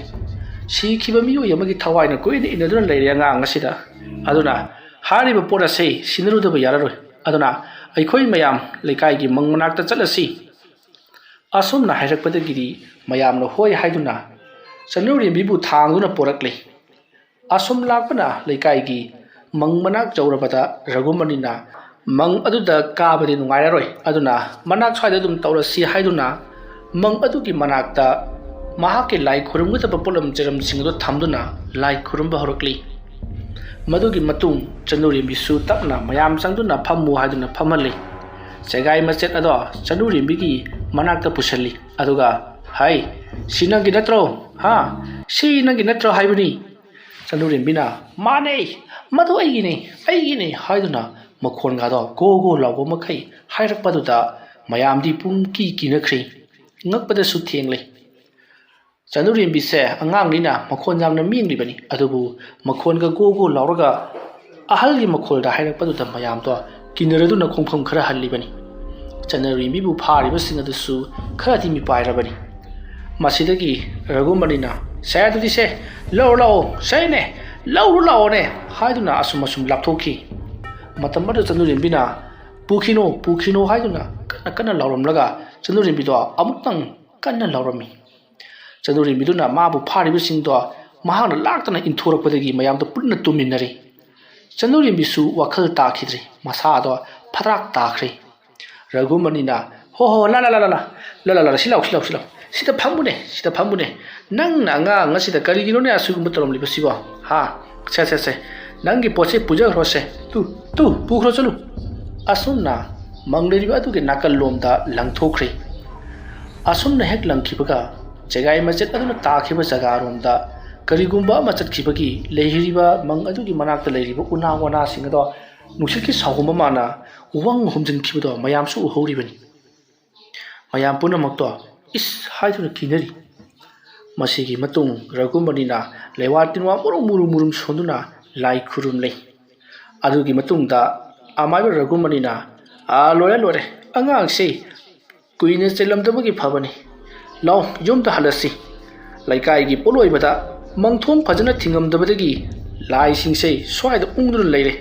ꯁꯤꯈꯤꯕ ꯃꯤꯑꯣꯏ ꯑꯃꯒꯤ ꯊꯋꯥꯏꯅ ꯀꯣꯏꯅ ꯏꯟꯅꯗꯨꯅ ꯂꯩꯔꯦ ꯑꯉꯥꯡ ꯑꯁꯤꯗ꯫ ꯑꯗꯨꯅ ꯍꯥꯏꯔꯤꯕ ꯄꯣꯠ ꯑꯁꯤ ꯁꯤꯟꯅꯔꯨꯗꯕ ꯌꯥꯔꯔꯣꯏ꯫ ꯑꯗꯨꯅ ꯑꯩꯈꯣꯏ ꯃꯌꯥꯝ ꯂꯩꯀꯥꯏꯒꯤ ꯃꯪ ꯃꯅꯥꯛꯇ ꯆꯠꯂꯁꯤ"꯫ ꯑꯁꯨꯝꯅ ꯍꯥꯏꯔꯛꯄꯗꯒꯤꯗꯤ ꯃꯌꯥꯝꯅ ꯍꯣꯏ ꯍꯥꯏꯗꯨꯅ ꯆꯅꯨꯔꯦꯝꯕꯤꯕꯨ ꯊꯥꯡꯗꯨꯅ ꯄꯣꯔꯛꯂꯤ꯫ ꯑꯁꯨꯝ ꯂꯥꯛꯄꯅ ꯂꯩꯀꯥꯏꯒꯤ ꯃꯪ ꯃꯅꯥꯛ ꯌꯧꯔꯕꯗ ꯔꯘꯨꯃꯅꯤꯅ ꯃꯪ ꯑꯗꯨꯗ ꯀꯥꯕꯗꯤ ꯅꯨꯡꯉꯥꯏꯔꯔꯣꯏ, ꯑꯗꯨꯅ ꯃꯅꯥꯛ ꯁ꯭ꯋꯥꯏꯗ ꯑꯗꯨꯝ ꯇꯧꯔꯁꯤ ꯍꯥꯏꯗꯨꯅ ꯃꯪ ꯑꯗꯨꯒꯤ ꯃꯅꯥꯛꯇ ꯃꯍꯥꯛꯀꯤ ꯂꯥꯏ ꯈꯨꯔꯨꯝꯒꯗꯕ ꯄꯣꯠꯂꯝ ꯆꯩꯔꯝꯁꯤꯡ ꯑꯗꯨ ꯊꯝꯗꯨꯅ ꯂꯥꯏ ꯈꯨꯔꯨꯝꯕ ꯍꯧꯔꯛꯂꯤ꯫ ꯃꯗꯨꯒꯤ ꯃꯇꯨꯡ ꯆꯅꯨꯔꯦꯝꯕꯤꯁꯨ ꯇꯞꯅ ꯃꯌꯥꯝ ꯆꯪꯗꯨꯅ ꯐꯝꯃꯨ ꯍꯥꯏꯗꯨꯅ ꯐꯝꯍꯜꯂꯤ꯫ ꯆꯦꯒꯥꯏ ꯃꯆꯦꯠ ꯑꯗꯣ ꯆꯅꯨꯔꯦꯝꯕꯤꯒꯤ ꯃꯅꯥꯛꯇ ꯄꯨꯁꯤꯜꯂꯤ꯫ ꯑꯗꯨꯒ, "ꯍꯥꯏ, ꯁꯤ ꯅꯪꯒꯤ ꯅꯠꯇ꯭ꯔꯣ? ꯍꯥ? ꯁꯤ ꯅꯪꯒꯤ ꯅꯠꯇ꯭ꯔꯣ ꯍꯥꯏꯕꯅꯤ?" ꯆꯅꯨꯔꯦꯝꯕꯤꯅ, "ꯃꯥꯅꯦ, ꯃꯗꯨ ꯑꯩꯒꯤꯅꯦ, ꯑꯩꯒꯤꯅꯦ" ꯍꯥꯏꯗꯨꯅ ꯃꯈꯣꯟꯒꯗꯣ ꯒꯣ ꯒꯣ ꯂꯥꯎꯕ ꯃꯈꯩ ꯍꯥꯏꯔꯛꯄꯗꯨꯗ ꯃꯌꯥꯝꯗꯤ ꯄꯨꯡꯀꯤ ꯀꯤꯅꯈ꯭ꯔꯦ꯫ ꯉꯛꯄꯗꯁꯨ ꯊꯦꯡꯂꯦ꯫ ꯆꯅꯨꯔꯦꯝꯕꯤꯁꯦ ꯑꯉꯥꯡꯅꯤꯅ ꯃꯈꯣꯟ ꯌꯥꯝꯅ ꯃꯦꯡꯂꯤꯕꯅꯤ, ꯑꯗꯨꯕꯨ ꯃꯈꯣꯟꯒ ꯒꯣ ꯒꯣ ꯂꯥꯎꯔꯒ ꯑꯍꯜꯒꯤ ꯃꯈꯣꯜꯗ ꯍꯥꯏꯔꯛꯄꯗꯨꯗ ꯃꯌꯥꯝꯗꯣ ꯀꯤꯅꯔꯗꯨꯅ ꯈꯣꯡꯐꯝ ꯈꯔ ꯍꯜꯂꯤꯕꯅꯤ꯫ ꯆꯅꯨꯔꯦꯝꯕꯤꯕꯨ ꯐꯥꯔꯤꯕꯁꯤꯡ ꯑꯗꯨꯁꯨ ꯈꯔꯗꯤ ꯃꯤꯄꯥꯏꯔꯕꯅꯤ꯫ ꯃꯁꯤꯗꯒꯤ ꯔꯘꯨꯃꯅꯤꯅ, "ꯁꯦ, ꯑꯗꯨꯗꯤ ꯁꯦ, ꯂꯧꯔꯨ ꯂꯥꯛꯑꯣ, ꯁꯦꯅꯦ, ꯂꯧꯔꯨ ꯂꯥꯛꯑꯣꯅꯦ" ꯍꯥꯏꯗꯨꯅ ꯑꯁꯨꯝ ꯑꯁꯨꯝ ꯂꯥꯞꯊꯣꯛꯈꯤ꯫ ꯃꯇꯝ ꯑꯗꯨꯗ ꯆꯅꯨꯔꯦꯝꯕꯤꯅ, "ꯄꯨꯈꯤꯅꯣ, ꯄꯨꯈꯤꯅꯣ" ꯍꯥꯏꯗꯨꯅ ꯀꯟꯅ ꯀꯟꯅ ꯂꯥꯎꯔꯝꯂꯒ ꯆꯅꯨꯔꯦꯝꯕꯤꯗꯣ ꯑꯃꯨꯛꯇꯪ ꯀꯟꯅ ꯂꯥꯎꯔꯝꯃꯤ꯫ ꯆꯅꯨꯔꯦꯝꯕꯤꯗꯨꯅ ꯃꯥꯕꯨ ꯐꯥꯔꯤꯕꯁꯤꯡꯗꯣ ꯃꯍꯥꯛꯅ ꯂꯥꯛꯇꯅ ꯏꯟꯊꯣꯔꯛꯄꯗꯒꯤ ꯃꯌꯥꯝꯗꯣ ꯄꯨꯟꯅ ꯇꯨꯝꯃꯤꯟꯅꯔꯤ꯫ ꯆꯅꯨꯔꯦꯝꯕꯤꯁꯨ ꯋꯥꯈꯜ ꯇꯥꯈꯤꯗ꯭ꯔꯤ꯫ ꯃꯁꯥꯗꯣ ꯐꯔꯥꯛ ꯇꯥꯈ꯭ꯔꯦ꯫ ꯔꯘꯨꯃꯅꯤꯅ, "ꯍꯣ ꯍꯣ, ꯂꯥ ꯂꯥ ꯂꯥ ꯂꯥ ꯂꯥ ꯂꯥ ꯂꯥ ꯂꯥ, ꯁꯤ ꯂꯥꯎ, ꯁꯤ ꯂꯥꯎ, ꯁꯤ ꯂꯥꯎ, ꯁꯤꯗ ꯐꯝꯃꯨꯅꯦ, ꯁꯤꯗ ꯐꯝꯃꯨꯅꯦ꯫ ꯅꯪꯅ ꯑꯉꯥꯡ ꯑꯁꯤꯗ ꯀꯔꯤꯒꯤꯅꯣꯅꯦ ꯑꯁꯤꯒꯨꯝꯕ ꯇꯧꯔꯝꯂꯤꯕꯁꯤꯕꯣ? ꯍꯥ? ꯁꯦ, ꯁꯦ, ꯁꯦ, ꯅꯪꯒꯤ ꯄꯣꯠꯁꯦ ꯄꯨꯖꯈ꯭ꯔꯣꯁꯦ꯫ ꯇꯨ, ꯇꯨ, ꯄꯨꯈ꯭ꯔꯣ ꯆꯠꯂꯨ"꯫ ꯑꯁꯨꯝꯅ ꯃꯪ ꯂꯩꯔꯤꯕ ꯑꯗꯨꯒꯤ ꯅꯥꯀꯜꯂꯣꯝꯗ ꯂꯪꯊꯣꯛꯈ꯭ꯔꯦ꯫ ꯑꯁꯨꯝꯅ ꯍꯦꯛ ꯂꯪꯈꯤꯕꯒ ꯆꯦꯒꯥꯏ ꯃꯆꯦꯠ ꯑꯗꯨꯅ ꯇꯥꯈꯤꯕ ꯖꯒꯥꯔꯣꯝꯗ ꯀꯔꯤꯒꯨꯝꯕ ꯑꯃ ꯆꯠꯈꯤꯕꯒꯤ ꯂꯩꯔꯤꯕ ꯃꯪ ꯑꯗꯨꯒꯤ ꯃꯅꯥꯛꯇ ꯂꯩꯔꯤꯕ ꯎꯅꯥ ꯋꯥꯅꯥꯁꯤꯡ ꯑꯗꯣ ꯅꯨꯡꯁꯤꯠꯀꯤ ꯁꯥꯍꯨꯝ ꯑꯃꯅ ꯋꯪ ꯍꯨꯝꯖꯤꯟꯈꯤꯕꯗꯣ ꯃꯌꯥꯝꯁꯨ ꯎꯍꯧꯔꯤꯕꯅꯤ꯫ ꯃꯌꯥꯝ ꯄꯨꯝꯅꯃꯛꯇꯣ "ꯏꯁ" ꯍꯥꯏꯗꯨꯅ ꯀꯤꯅꯔꯤ꯫ ꯃꯁꯤꯒꯤ ꯃꯇꯨꯡ ꯔꯘꯨꯃꯅꯤꯅ ꯂꯩꯋꯥ ꯇꯤꯟꯋꯥ ꯃꯨꯔꯨꯝ ꯃꯨꯔꯨꯝ ꯃꯨꯔꯨꯝ ꯁꯣꯟꯗꯨꯅ ꯂꯥꯏ ꯈꯨꯔꯨꯝꯂꯦ꯫ ꯑꯗꯨꯒꯤ ꯃꯇꯨꯡꯗ ꯑꯃꯥꯏꯕ ꯔꯘꯨꯃꯅꯤꯅ, "ꯑꯥ, ꯂꯣꯏꯔꯦ, ꯂꯣꯏꯔꯦ, ꯑꯉꯥꯡꯁꯤ ꯀꯨꯏꯅ ꯆꯦꯜꯂꯝꯗꯕꯒꯤ ꯐꯕꯅꯤ꯫ ꯂꯥꯎ, ꯌꯨꯝꯗ ꯍꯜꯂꯁꯤ꯫ ꯂꯩꯀꯥꯏꯒꯤ ꯄꯣꯠꯂꯣꯏꯕꯗ ꯃꯪꯊꯣꯡ ꯐꯖꯅ ꯊꯤꯡꯉꯝꯗꯕꯗꯒꯤ ꯂꯥꯏꯁꯤꯡꯁꯦ ꯁ꯭ꯋꯥꯏꯗ ꯎꯪꯗꯨꯅ ꯂꯩꯔꯦ꯫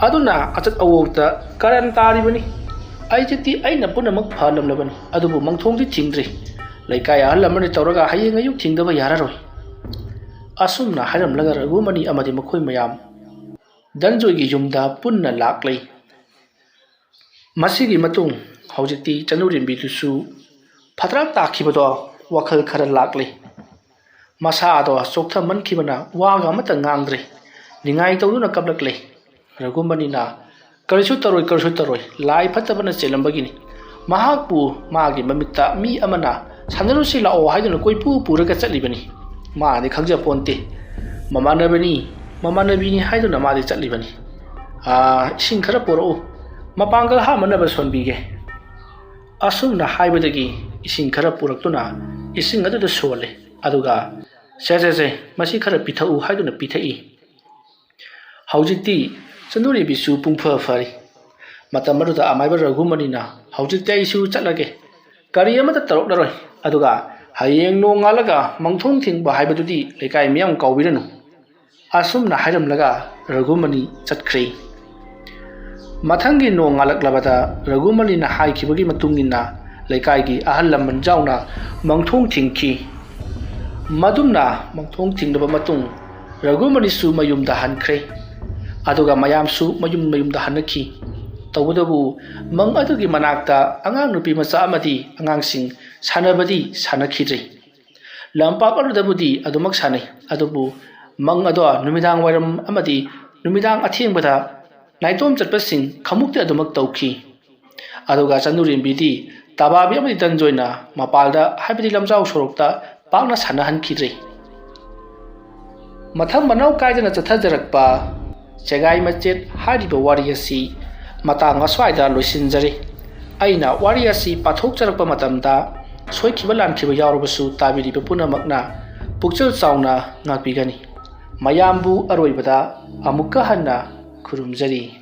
ꯑꯗꯨꯅ ꯑꯆꯠ ꯑꯋꯣꯛꯇ ꯀꯔꯟ ꯇꯥꯔꯤꯕꯅꯤ꯫ ꯑꯩꯖꯤꯠꯇꯤ ꯑꯩꯅ ꯄꯨꯝꯅꯃꯛ ꯐꯍꯜꯂꯝꯂꯕꯅꯤ, ꯑꯗꯨꯕꯨ ꯃꯪꯊꯣꯡꯗꯤ ꯊꯤꯡꯗ꯭ꯔꯤ꯫ ꯂꯩꯀꯥꯏ ꯑꯍꯜ ꯂꯃꯟꯅ ꯇꯧꯔꯒ ꯍꯌꯦꯡ ꯑꯌꯨꯛ ꯊꯤꯡꯗꯕ ꯌꯥꯔꯔꯣꯏ"꯫ ꯑꯁꯨꯝꯅ ꯍꯥꯏꯔꯝꯂꯒ ꯔꯘꯨꯃꯅꯤ ꯑꯃꯗꯤ ꯃꯈꯣꯏ ꯃꯌꯥꯝ ꯙꯅꯟꯖꯣꯏꯒꯤ ꯌꯨꯝꯗ ꯄꯨꯟꯅ ꯂꯥꯛꯂꯦ꯫ ꯃꯁꯤꯒꯤ ꯃꯇꯨꯡ ꯍꯧꯖꯤꯛꯇꯤ ꯆꯅꯨꯔꯦꯝꯕꯤꯗꯨꯁꯨ ꯐꯠꯇ꯭ꯔꯥꯛ ꯇꯥꯈꯤꯕꯗꯣ ꯋꯥꯈꯜ ꯈꯔ ꯂꯥꯛꯂꯦ꯫ ꯃꯁꯥꯗꯣ ꯆꯣꯛꯊꯃꯟꯈꯤꯕꯅ ꯋꯥꯒ ꯑꯃꯠꯇ ꯉꯥꯡꯗ꯭ꯔꯦ꯫ ꯅꯤꯡꯉꯥꯏ ꯇꯧꯗꯨꯅ ꯀꯞꯂꯛꯂꯦ꯫ ꯔꯘꯨꯃꯅꯤꯅ, "ꯀꯔꯤꯁꯨ ꯇꯧꯔꯣꯏ, ꯀꯔꯤꯁꯨ ꯇꯧꯔꯣꯏ, ꯂꯥꯏ ꯐꯠꯇꯕꯅ ꯆꯦꯜꯂꯝꯕꯒꯤꯅꯤ꯫ ꯃꯍꯥꯛꯄꯨ ꯃꯥꯒꯤ ꯃꯃꯤꯠꯇ ꯃꯤ ꯑꯃꯅ ꯁꯥꯟꯅꯔꯨꯁꯤ ꯂꯥꯛꯑꯣ ꯍꯥꯏꯗꯨꯅ ꯀꯣꯏꯄꯨ ꯄꯨꯔꯒ ꯆꯠꯂꯤꯕꯅꯤ꯫ ꯃꯥꯗꯤ ꯈꯪꯖꯄꯣꯟꯇꯦ꯫ ꯃꯃꯥꯟꯅꯕꯅꯤ, ꯃꯃꯥꯟꯅꯕꯤꯅꯤ ꯍꯥꯏꯗꯨꯅ ꯃꯥꯗꯤ ꯆꯠꯂꯤꯕꯅꯤ꯫ ꯑꯥ, ꯏꯁꯤꯡ ꯈꯔ ꯄꯨꯔꯛꯎ, ꯃꯄꯥꯡꯒꯜ ꯍꯥꯞꯅꯅꯕ ꯁꯣꯟꯕꯤꯒꯦ"꯫ ꯑꯁꯨꯝꯅ ꯍꯥꯏꯕꯗꯒꯤ ꯏꯁꯤꯡ ꯈꯔ ꯄꯨꯔꯛꯇꯨꯅ ꯏꯁꯤꯡ ꯑꯗꯨꯗ ꯁꯣꯜꯂꯦ꯫ ꯑꯗꯨꯒ "ꯁꯦ, ꯁꯦ, ꯁꯦ, ꯃꯁꯤ ꯈꯔ ꯄꯤꯊꯛꯎ" ꯍꯥꯏꯗꯨꯅ ꯄꯤꯊꯛꯏ꯫ ꯍꯧꯖꯤꯛꯇꯤ ꯆꯅꯨꯔꯦꯝꯕꯤꯁꯨ ꯄꯨꯡꯐ ꯐꯔꯦ꯫ ꯃꯇꯝ ꯑꯗꯨꯗ ꯑꯃꯥꯏꯕ ꯔꯘꯨꯃꯅꯤꯅ, "ꯍꯧꯖꯤꯛꯇꯤ ꯑꯩꯁꯨ ꯆꯠꯂꯒꯦ꯫ ꯀꯔꯤ ꯑꯃꯠꯇ ꯇꯧꯔꯛꯂꯔꯣꯏ꯫ ꯑꯗꯨꯒ ꯍꯌꯦꯡ ꯅꯣꯡꯉꯥꯜꯂꯒ ꯃꯪꯊꯣꯡ ꯊꯤꯡꯕ ꯍꯥꯏꯕꯗꯨꯗꯤ ꯂꯩꯀꯥꯏ ꯃꯤꯌꯥꯝ ꯀꯥꯎꯕꯤꯔꯅꯨ"꯫ ꯑꯁꯨꯝꯅ ꯍꯥꯏꯔꯝꯂꯒ ꯔꯘꯨꯃꯅꯤ ꯆꯠꯈ꯭ꯔꯦ꯫ ꯃꯊꯪꯒꯤ ꯅꯣꯡꯉꯥꯜꯂꯛꯂꯕꯗ ꯔꯘꯨꯃꯅꯤꯅ ꯍꯥꯏꯈꯤꯕꯒꯤ ꯃꯇꯨꯡ ꯏꯟꯅ ꯂꯩꯀꯥꯏꯒꯤ ꯑꯍꯜ ꯂꯃꯟ ꯌꯥꯎꯅ ꯃꯪꯊꯣꯡ ꯊꯤꯡꯈꯤ꯫ ꯃꯗꯨꯝꯅ ꯃꯪꯊꯣꯡ ꯊꯤꯡꯂꯕ ꯃꯇꯨꯡ ꯔꯘꯨꯃꯅꯤꯁꯨ ꯃꯌꯨꯝꯗ ꯍꯟꯈ꯭ꯔꯦ꯫ ꯑꯗꯨꯒ ꯃꯌꯥꯝꯁꯨ ꯃꯌꯨꯝ ꯃꯌꯨꯝꯗ ꯍꯟꯅꯈꯤ꯫ ꯇꯧꯕꯇꯕꯨ ꯃꯪ ꯑꯗꯨꯒꯤ ꯃꯅꯥꯛꯇ ꯑꯉꯥꯡ ꯅꯨꯄꯤ ꯃꯆꯥ ꯑꯃꯗꯤ ꯑꯉꯥꯡꯁꯤꯡ ꯁꯥꯟꯅꯕꯗꯤ ꯁꯥꯟꯅꯈꯤꯗ꯭ꯔꯦ꯫ ꯂꯝꯄꯥꯛ ꯑꯗꯨꯗꯕꯨꯗꯤ ꯑꯗꯨꯃꯛ ꯁꯥꯟꯅꯩ, ꯑꯗꯨꯕꯨ ꯃꯪ ꯑꯗꯣ ꯅꯨꯃꯤꯗꯥꯡ ꯋꯥꯏꯔꯝ ꯑꯃꯗꯤ ꯅꯨꯃꯤꯗꯥꯡ ꯑꯊꯦꯡꯕꯗ ꯅꯥꯏꯇꯣꯝ ꯆꯠꯄꯁꯤꯡ ꯈꯃꯨꯛꯇꯤ ꯑꯗꯨꯃꯛ ꯇꯧꯈꯤ꯫ ꯑꯗꯨꯒ ꯆꯅꯨꯔꯦꯝꯕꯤꯗꯤ ꯇꯕꯥꯕꯤ ꯑꯃꯗꯤ ꯇꯟꯖꯣꯏꯅ ꯃꯄꯥꯜꯗ, ꯍꯥꯏꯕꯗꯤ ꯂꯝꯖꯥꯎ ꯁꯣꯔꯣꯛꯇ ꯄꯥꯛꯅ ꯁꯥꯟꯅꯍꯟꯈꯤꯗ꯭ꯔꯦ꯫ ꯃꯊꯪ ꯃꯅꯥꯎ ꯀꯥꯏꯗꯅ ꯆꯠꯊꯖꯔꯛꯄ ꯆꯦꯒꯥꯏ ꯃꯆꯦꯠ ꯍꯥꯏꯔꯤꯕ ꯋꯥꯔꯤ ꯑꯁꯤ ꯃꯇꯥꯡ ꯑꯁ꯭ꯋꯥꯏꯗ ꯂꯣꯏꯁꯤꯟꯖꯔꯦ꯫ ꯑꯩꯅ ꯋꯥꯔꯤ ꯑꯁꯤ ꯄꯥꯊꯣꯛꯆꯔꯛꯄ ꯃꯇꯝꯗ ꯁꯣꯏꯈꯤꯕ ꯂꯥꯟꯈꯤꯕ ꯌꯥꯎꯔꯕꯁꯨ ꯇꯥꯕꯤꯔꯤꯕ ꯄꯨꯝꯅꯃꯛꯅ ꯄꯨꯛꯆꯦꯜ ꯆꯥꯎꯅ ꯉꯥꯛꯄꯤꯒꯅꯤ꯫ ꯃꯌꯥꯝꯕꯨ ꯑꯔꯣꯏꯕꯗ ꯑꯃꯨꯛꯀ ꯍꯟꯅ ꯈꯨꯔꯨꯝꯖꯔꯤ꯫